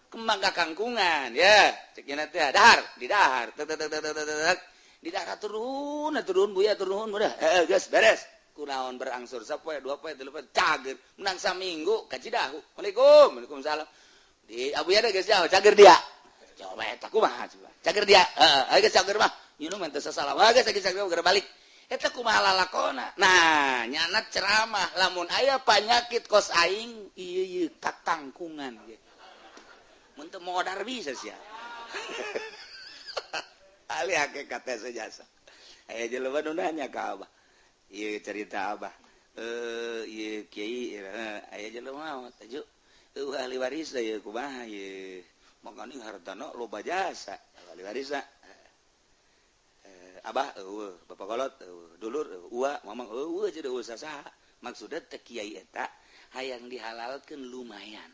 Kembang kakangkungan ya, cek nya teh dahar, di dahar. Tek tek tek tek tek. Di dahar turun, turun Buya turun udah. Heeh, geus beres. Kunaon berangsur sapoe, dua poe, tilu poe, cager. Menang saminggu ka Cidahu. Waalaikum, waalaikumsalam. Di Abuya teh geus jauh, cager dia. Coba eta kumaha coba. Cager dia. Heeh, geus cager mah. Nyuruh mah teu sasalah. Wah, geus cager geus balik. Eta kumaha lalakona. Nah, nyana ceramah lamun aya panyakit kos aing ieu ieu kakangkungan ieu. Mun teu modar bisa sia. Ahli hakikat teh sejasa. Aya jelema nu nanya ka Abah. Ieu cerita Abah. Ieu kiai aya jelema mah teh eueuh ahli waris ieu kumaha ieu. Makani hartana loba jasa ahli waris. Abah eueuh, bapak kolot eueuh, dulur eueuh, uwa mamang eueuh jadi eueuh sasaha. Maksudna teh kiai eta hayang dihalalkeun lumayan.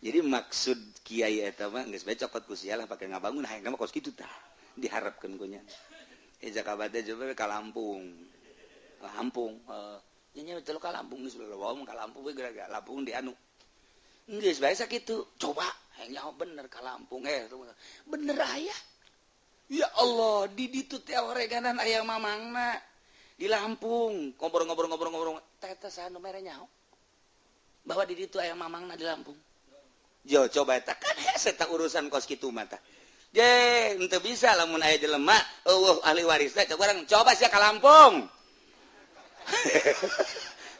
Jadi maksud kiai eta mah geus bae cokot ku sia lah pake ngabangun hayang mah kos kitu tah diharapkeun ku nya. Jakarta teh coba ka Lampung. Lampung nya nya teu ka Lampung geus leuweung ka Lampung we gara-gara Lampung di anu. Geus bae sakitu coba Nyaho bener ka Lampung bener aya. Ya Allah, di ditu teh oreganan aya mamangna di Lampung, ngobrol-ngobrol-ngobrol-ngobrol teh teh saha nu mere nyaho bahwa di ditu aya mamangna di Lampung. Jo coba eta kan hese ta urusan kos kitu mah tah. Je, henteu bisa lamun aya jelema eueuh ahli warisna coba urang coba sia ka Lampung.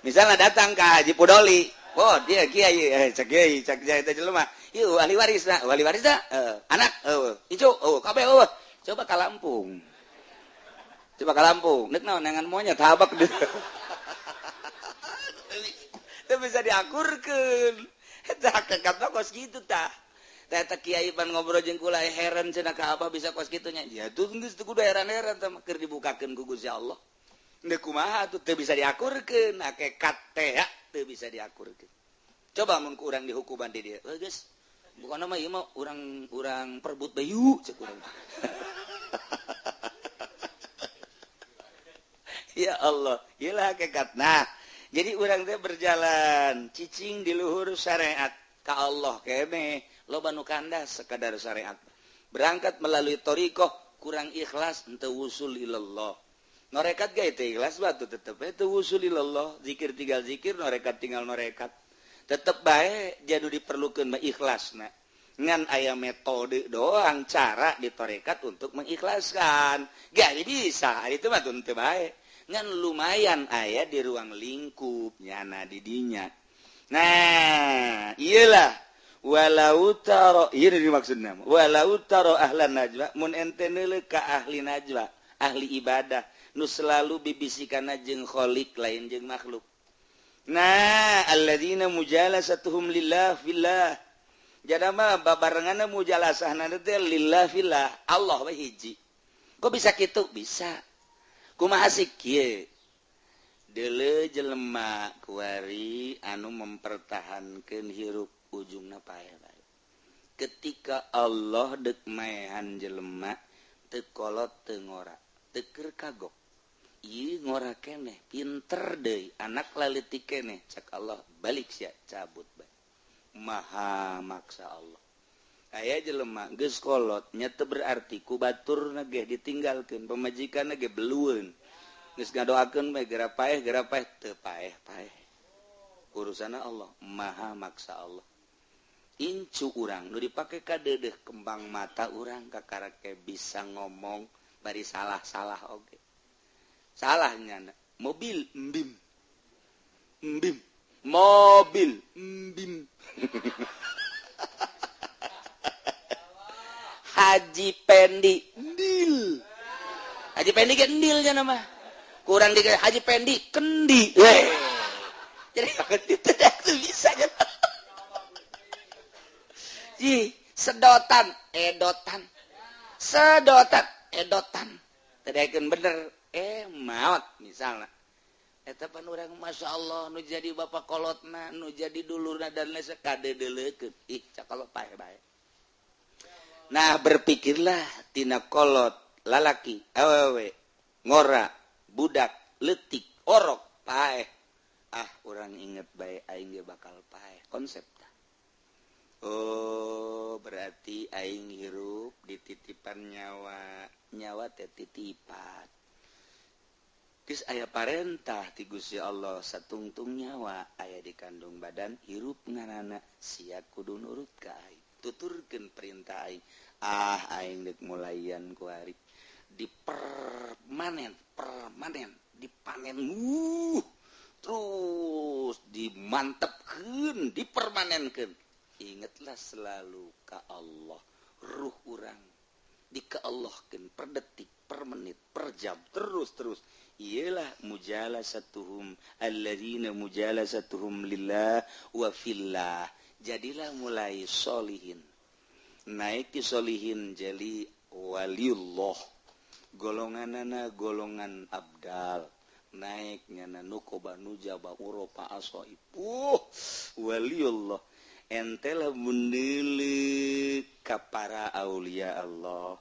Misalnya datang ka Haji Pudoli, oh dia kiai, cek kiai, cek kiai teh jelema. Ieu ahli warisna, anak, incu, kabeh eueuh. Coba ka Lampung. Coba ka Lampung, nek naon neangan monyet habak deui. Teu bisa diakurkeun. Eta hakikatna kos kitu tah. Teh kiai pan ngobrol jeung kula heran cenah ka abah bisa kos kitu nya. Ya tuh geus teu kudu heran-heran teh keur dibukakeun ku Gusti Allah. Deuk kumaha atuh teu bisa diakurkeun, hakikat teh ya teu bisa diakurkeun. Coba mun ku urang dihukuman di dieu. Heuh geus. Bukan mah ieu mah urang perbut bayu cek urang. Ya Allah, ieu lah hakikat. Nah, jadi urang teh berjalan cicing di luhur syariat ka Allah keneh. Loba nu kandas sekadar syariat. Berangkat melalui thariqah kurang ikhlas henteu wusul ilallah. Norekat ge teu ikhlas batu tetep we teu wusul ilallah, zikir tinggal zikir, norekat tinggal norekat. Tetep bae jadu diperlukeun mah ikhlasna. Ngan aya metode doang cara di tarekat untuk mengikhlaskan. Gak bisa, itu mah teu bae. Ngan lumayan aya di ruang lingkup nyana di dinya. Nah, iyalah walau taro ieu dimaksudna walau taro ahlan najwa mun ente neuleuh ka ahli najwa, ahli ibadah nu selalu bibisikana jeung kholiq lain jeung makhluk. Nah, alladzina mujalasatuhum lillah fillah. Jadama babarenganna mujalasahna teh lillah fillah, Allah we hiji. Kok bisa kitu? Bisa. Kumaha sih kieu? Deuleu jelema kuari anu mempertahankeun hirup ujungna paeh bae. Ketika Allah deuk maehan jelema teu kolot teu ngora, teu keur kagok. Ieu ngora keneh, pinter deui, anak laleutik keneh, cek Allah balik sia cabut bae. Maha maksa Allah. Aya jelema geus kolot nya teu berarti ku baturna ge ditinggalkeun, pamajikanna ge belueun. Geus ngadoakeun bae geura paeh teu paeh-paeh. Urusanna Allah, maha maksa Allah. Incu urang nu dipake ka deudeuh kembang mata urang kakarake bisa ngomong bari salah-salah oge. Salahnya mobil embim. Embim. Mobil embim. Haji Pendi endil. Haji Pendi ke endilnya nama. Kurang di Haji Pendi kendi. Jadi tidak bisa. Ji, sedotan, edotan. Sedotan, edotan. Tadakeun bener maot misalnya. Eta pan urang Masya Allah nu jadi bapak kolotna, nu jadi dulurna dan lain kadedeleukeun. Ih, cakalo pae bae. Nah, berpikirlah tina kolot lalaki, awewe, ngora, budak, leutik, orok, paeh. Ah, urang inget bae aing ge bakal paeh konsep tah. Oh, berarti aing hirup dititipan nyawa, nyawa teh titipan. Geus aya parentah ti Gusti Allah satungtung nyawa aya di kandung badan hirup nganana sia kudu nurut ka aing. Tuturkeun perintah aing. Ah, aing deuk mulayan ku ari. Dipermanen, permanen, dipanen. Terus dimantepkeun, dipermanenkeun. Ingatlah selalu ka Allah, ruh urang dikeallahkeun per detik, per menit, per jam, terus-terus. Iyalah mujalasatuhum alladzina mujalasatuhum lillah wa fillah. Jadilah mulai solihin. Naik di solihin jadi waliullah. Golonganana golongan abdal. Naiknya nukoba nujaba uropa asoib. Waliullah. Ente lah menilik ka para aulia Allah.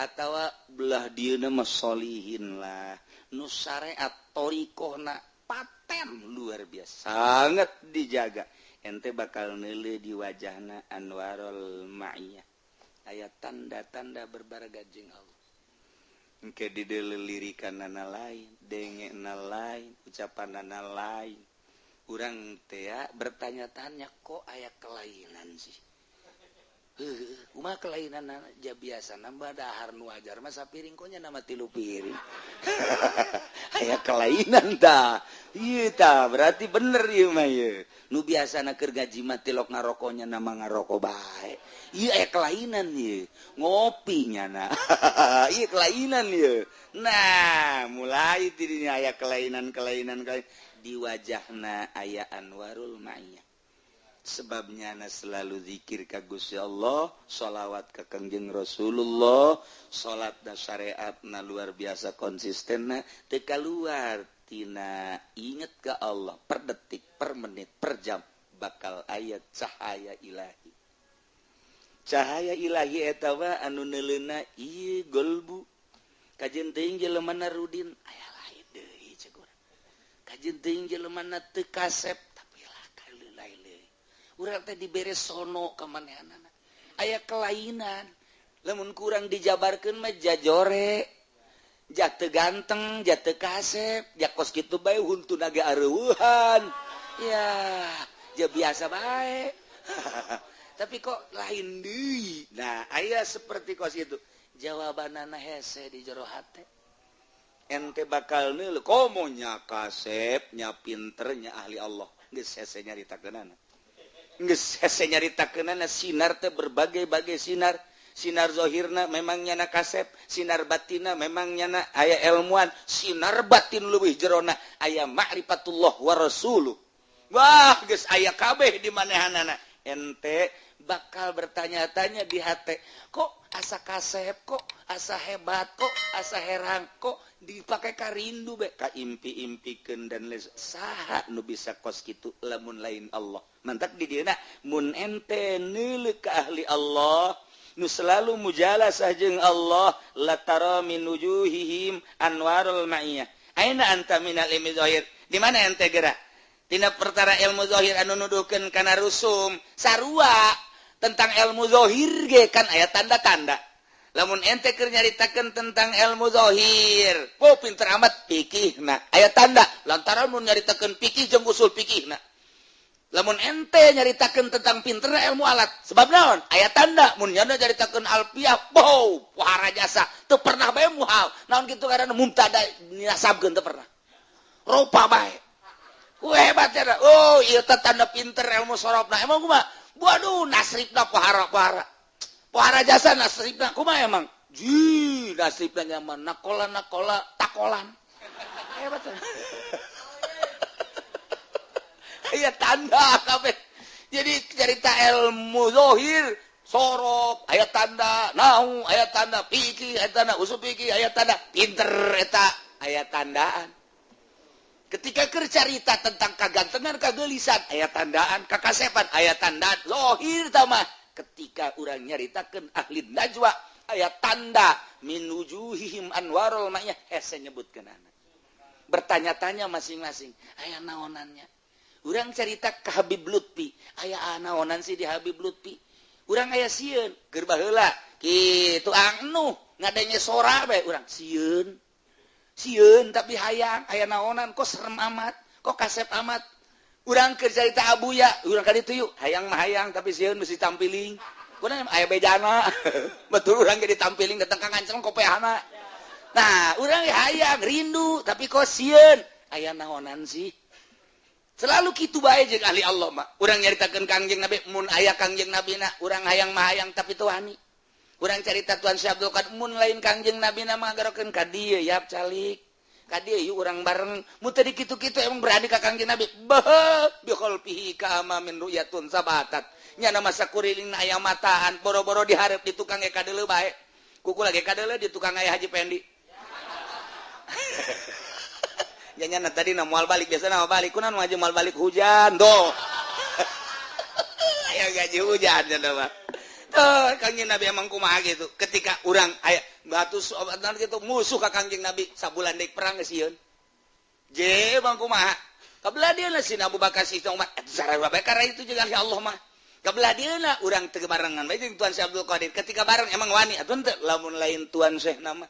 Atawa belah dieuna mah solihin lah. Nu syariat thariqahna paten luar biasa, sangat dijaga. Ente bakal neuleuh di wajahna anwarul ma'iyah. Aya tanda-tanda berbarga jeung Allah. Engke dideuleu lirikanana lain, dengekna lain, ucapanana lain. Urang teh bertanya-tanya kok aya kelainan sih. Kumaha kelainan ja biasa nambah dahar nu wajar mah sapiring kok nya nama 3 piring. Aya kelainan ta. Ieu ta berarti bener ieu mah ieu. Nu biasana keur gaji mah tilok ngarokonya nama ngaroko bae. Ieu aya kelainan ieu. Ngopi nyana. Ieu kelainan ieu. Nah, mulai tidinya aya kelainan-kelainan di wajahna aya anwarul ma'iyah. Sebabnya na selalu zikir ka Gusti Allah, sholawat ka Kangjeng Rasulullah, salat da syariatna luar biasa konsistenna, teu kaluar tina inget ka Allah per detik, per menit, per jam bakal aya cahaya ilahi. Cahaya ilahi eta wa anu neuleuna ieu golbu. Kajeun teuing jelemana rudin aya lain deui ceuk urang. Kajeun teuing jelemana teu kasep. Urang teh dibere sono ka manehanana. Aya kelainan. Lamun kurang dijabarkeun mah jajore. Ja teu ganteng, ja teu kasep, ja kos kitu bae huntuna ge areueuhan. Ya, ja biasa bae. Tapi kok lain deui. Nah, aya seperti kos itu. Jawabanana hese di jero hate. Ente bakal neuleuh komo nya kasep, nya pinter, nya ahli Allah. Geus hese nyaritakeunana. Geus hese nyaritakeunana sinar teh berbagai-bagai sinar. Sinar zahirna memang nyana kasep, sinar batinna memang nyana aya ilmuan, sinar batin leuwih jerona aya ma'rifatullah wa rasuluh. Wah, geus aya kabeh di manehanana. Ente bakal bertanya-tanya di hate, kok asa kasep, kok asa hebat, kok asa herang, kok dipake karindu be ka impi-impikeun dan les saha nu bisa kos kitu lamun lain Allah. Mantak di dieuna mun ente neuleuh ka ahli Allah nu selalu mujalasah jeung Allah latara min wujuhihim anwarul ma'iyah. Aina anta minal ilmi zahir? Di mana ente gerak? Tina perkara ilmu zahir anu nuduhkeun kana rusum sarua tentang ilmu zahir ge kan aya tanda-tanda. Lamun ente keur nyaritakeun tentang ilmu zahir, oh pinter amat fikihna, aya tanda lantaran mun nyaritakeun fikih jeung usul fikihna. Lamun ente nyaritakeun tentang pinterna ilmu alat, sebab naon? Aya tanda mun nyana nyaritakeun alfiah, wow, pohara jasa, teu pernah bae muhal. Naon kitu ngaranna mubtada dinasabkeun teu pernah. Rupa bae. Ku hebat ya. Oh, ieu teh tanda pinter ilmu sorobna. Emang kumaha? Waduh, nasribna pohara-pohara. Pohara jasa nasribna kumaha emang? Ji, nasribna nyaman nakola-nakola takolan. Hebat. Aya tanda kabeh. Jadi cerita ilmu zahir sorop aya tanda, nau aya tanda, fikih aya tanda, usul fikih aya tanda, pinter eta aya tandaan. Ketika keur carita tentang kagantengan, kagelisan, aya tandaan, kakasepan, aya tandaan, zahir tah mah. Ketika urang nyaritakeun ahli najwa, aya tanda min wujuhihim anwarul ma'iyah, hese nyebutkeunana. Bertanya-tanya masing-masing, aya naonannya. Urang carita ka Habib Lutfi, aya naonan sih di Habib Lutfi. Urang aya sieun, keur baheula kitu angnuh ngadenge sora bae urang sieun. Sieun tapi hayang, aya naonan kok serem amat, kok kasep amat. Urang keur carita Abuya, urang ka ditu yuk, hayang mah hayang tapi sieun mesti tampiling. Kunaon aya bejana. Betul urang ge ditampiling datang ka nganceng kopeahna. Nah, urang hayang rindu tapi kok sieun, aya naonan sih. Selalu kitu bae jeung ahli Allah mah. Urang nyaritakeun Kangjeng Nabi, mun aya Kangjeng Nabi na, urang hayang mah hayang tapi teu wani. Urang carita Tuan Syekh Abdul Qadir mun lain Kangjeng Nabi na mah garokeun ka dieu yap calik. Ka dieu yuk urang bareng. Mun teu dikitu-kitu emang berani ka Kangjeng Nabi. Beuh bi khalfihi ka amamin ru'yatun sabatat. Nyana masa kuriling aya mataan, boro-boro dihareup di tukang ge kadeuleu bae. Kuku lagi kadeuleu di tukang aya Haji Pendi. Nyana tadi na moal balik biasa na balik kunaon maju moal balik hujan doh. Aya gaji hujan cenah mah. Tuh Kangjeng Nabi emang kumaha gitu. Ketika urang aya batu gitu musuh ka Kangjeng Nabi sabulan deui perang geus sieun. Je emang kumaha. Kabelah dieuna si Abu Bakar si Umar sarua bae karena itu jeung ahli Allah mah. Kabelah dieuna urang teu barengan bae jeung Tuan Syekh Abdul Qadir. Ketika bareng emang wani atuh teu lamun lain Tuan Syekh nama.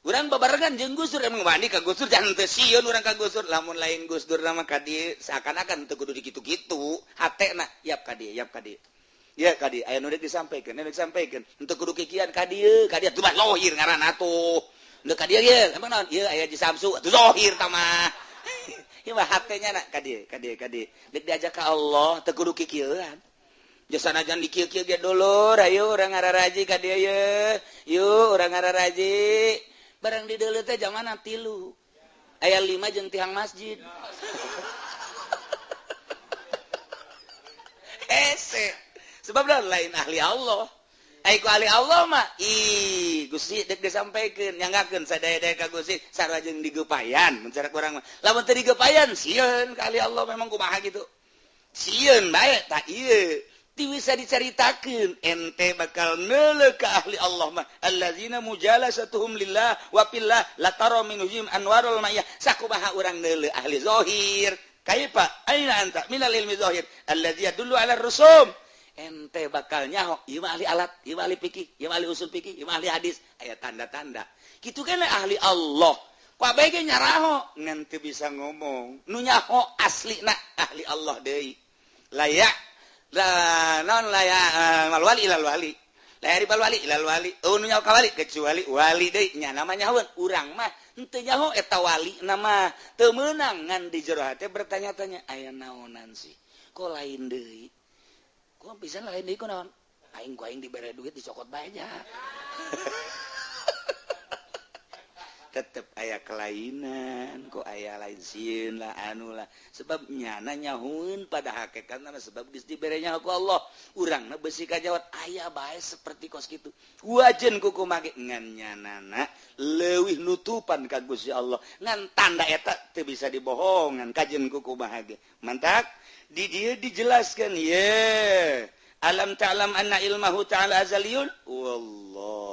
Urang babarengan jeung Gus Dur emang wani ka Gus Dur jangan teu sieun urang ka Gus Dur lamun lain Gus Dur nama ka dieu seakan-akan teu kudu dikitu-kitu hatena yap ka dieu yap ka dieu. Ya ka dieu aya nu rek disampaikan, anu disampaikan henteu kudu kikian ka dieu tuh mah lohir ngaranna atuh. Henteu ka dieu ye emang naon ieu aya Ji Samsu atuh zohir tah mah. Ieu mah hatenya na ka dieu ka dieu ka dieu. Rek diajak ka Allah teu kudu kikieuan. Jasanajan dikieu-kieu ge dulur ayo urang ngararaji ka dieu ye. Yuk urang ngararaji. Barang di deuleu teh jamana 3. Aya 5 jeung tihang masjid. Hese. Sebab lain ahli Allah. Ai ku ahli Allah mah ih Gusti deuk disampaikeun nyanggakeun sadaya-daya ka Gusti sarua jeung digepayan mun cara urang mah. Lamun teu digepayan sieun ka ahli Allah memang kumaha gitu. Sieun bae tah ieu ti bisa dicaritakeun ente bakal neuleuh ka ahli Allah mah allazina mujalasatuhum lillah wa billah la tara minhum anwarul ma'iyah sakumaha urang neuleuh ahli zahir kaifa aina anta minal ilmi zahir allazi yadullu ala rusum ente bakal nyaho ieu mah ahli alat ieu mah ahli fikih ieu mah ahli usul fikih ieu mah ahli hadis aya tanda-tanda kitu kan ahli Allah ku abeh ge nyaraho ngan teu bisa ngomong nu nyaho aslina ahli Allah deui layak la non la mal wali ilal wali la yarifal wali ilal wali oh nu nyaho ka wali kecuali wali deui nya nama nyahoeun urang mah henteu nyaho eta wali nama teu meunang ngan di jero hate bertanya-tanya aya naonan sih kok lain deui kok bisa lain deui kunaon aing ku aing dibere duit dicokot bae nya tetep aya kelainan kok aya lain sieun lah anu lah sebab nyana nyahueun pada hakikatna sebab geus dibere nyaho ku Allah urangna beusi kajawat aya bae seperti kos kitu wajen ku kumaha ngan nyanana leuwih nutupan ka Gusti Allah ngan tanda eta teu bisa dibohongan kajen ku kumaha ge mantak di dieu dijelaskeun ye alam ta'lam anna ilmahu ta'ala azaliyun wallah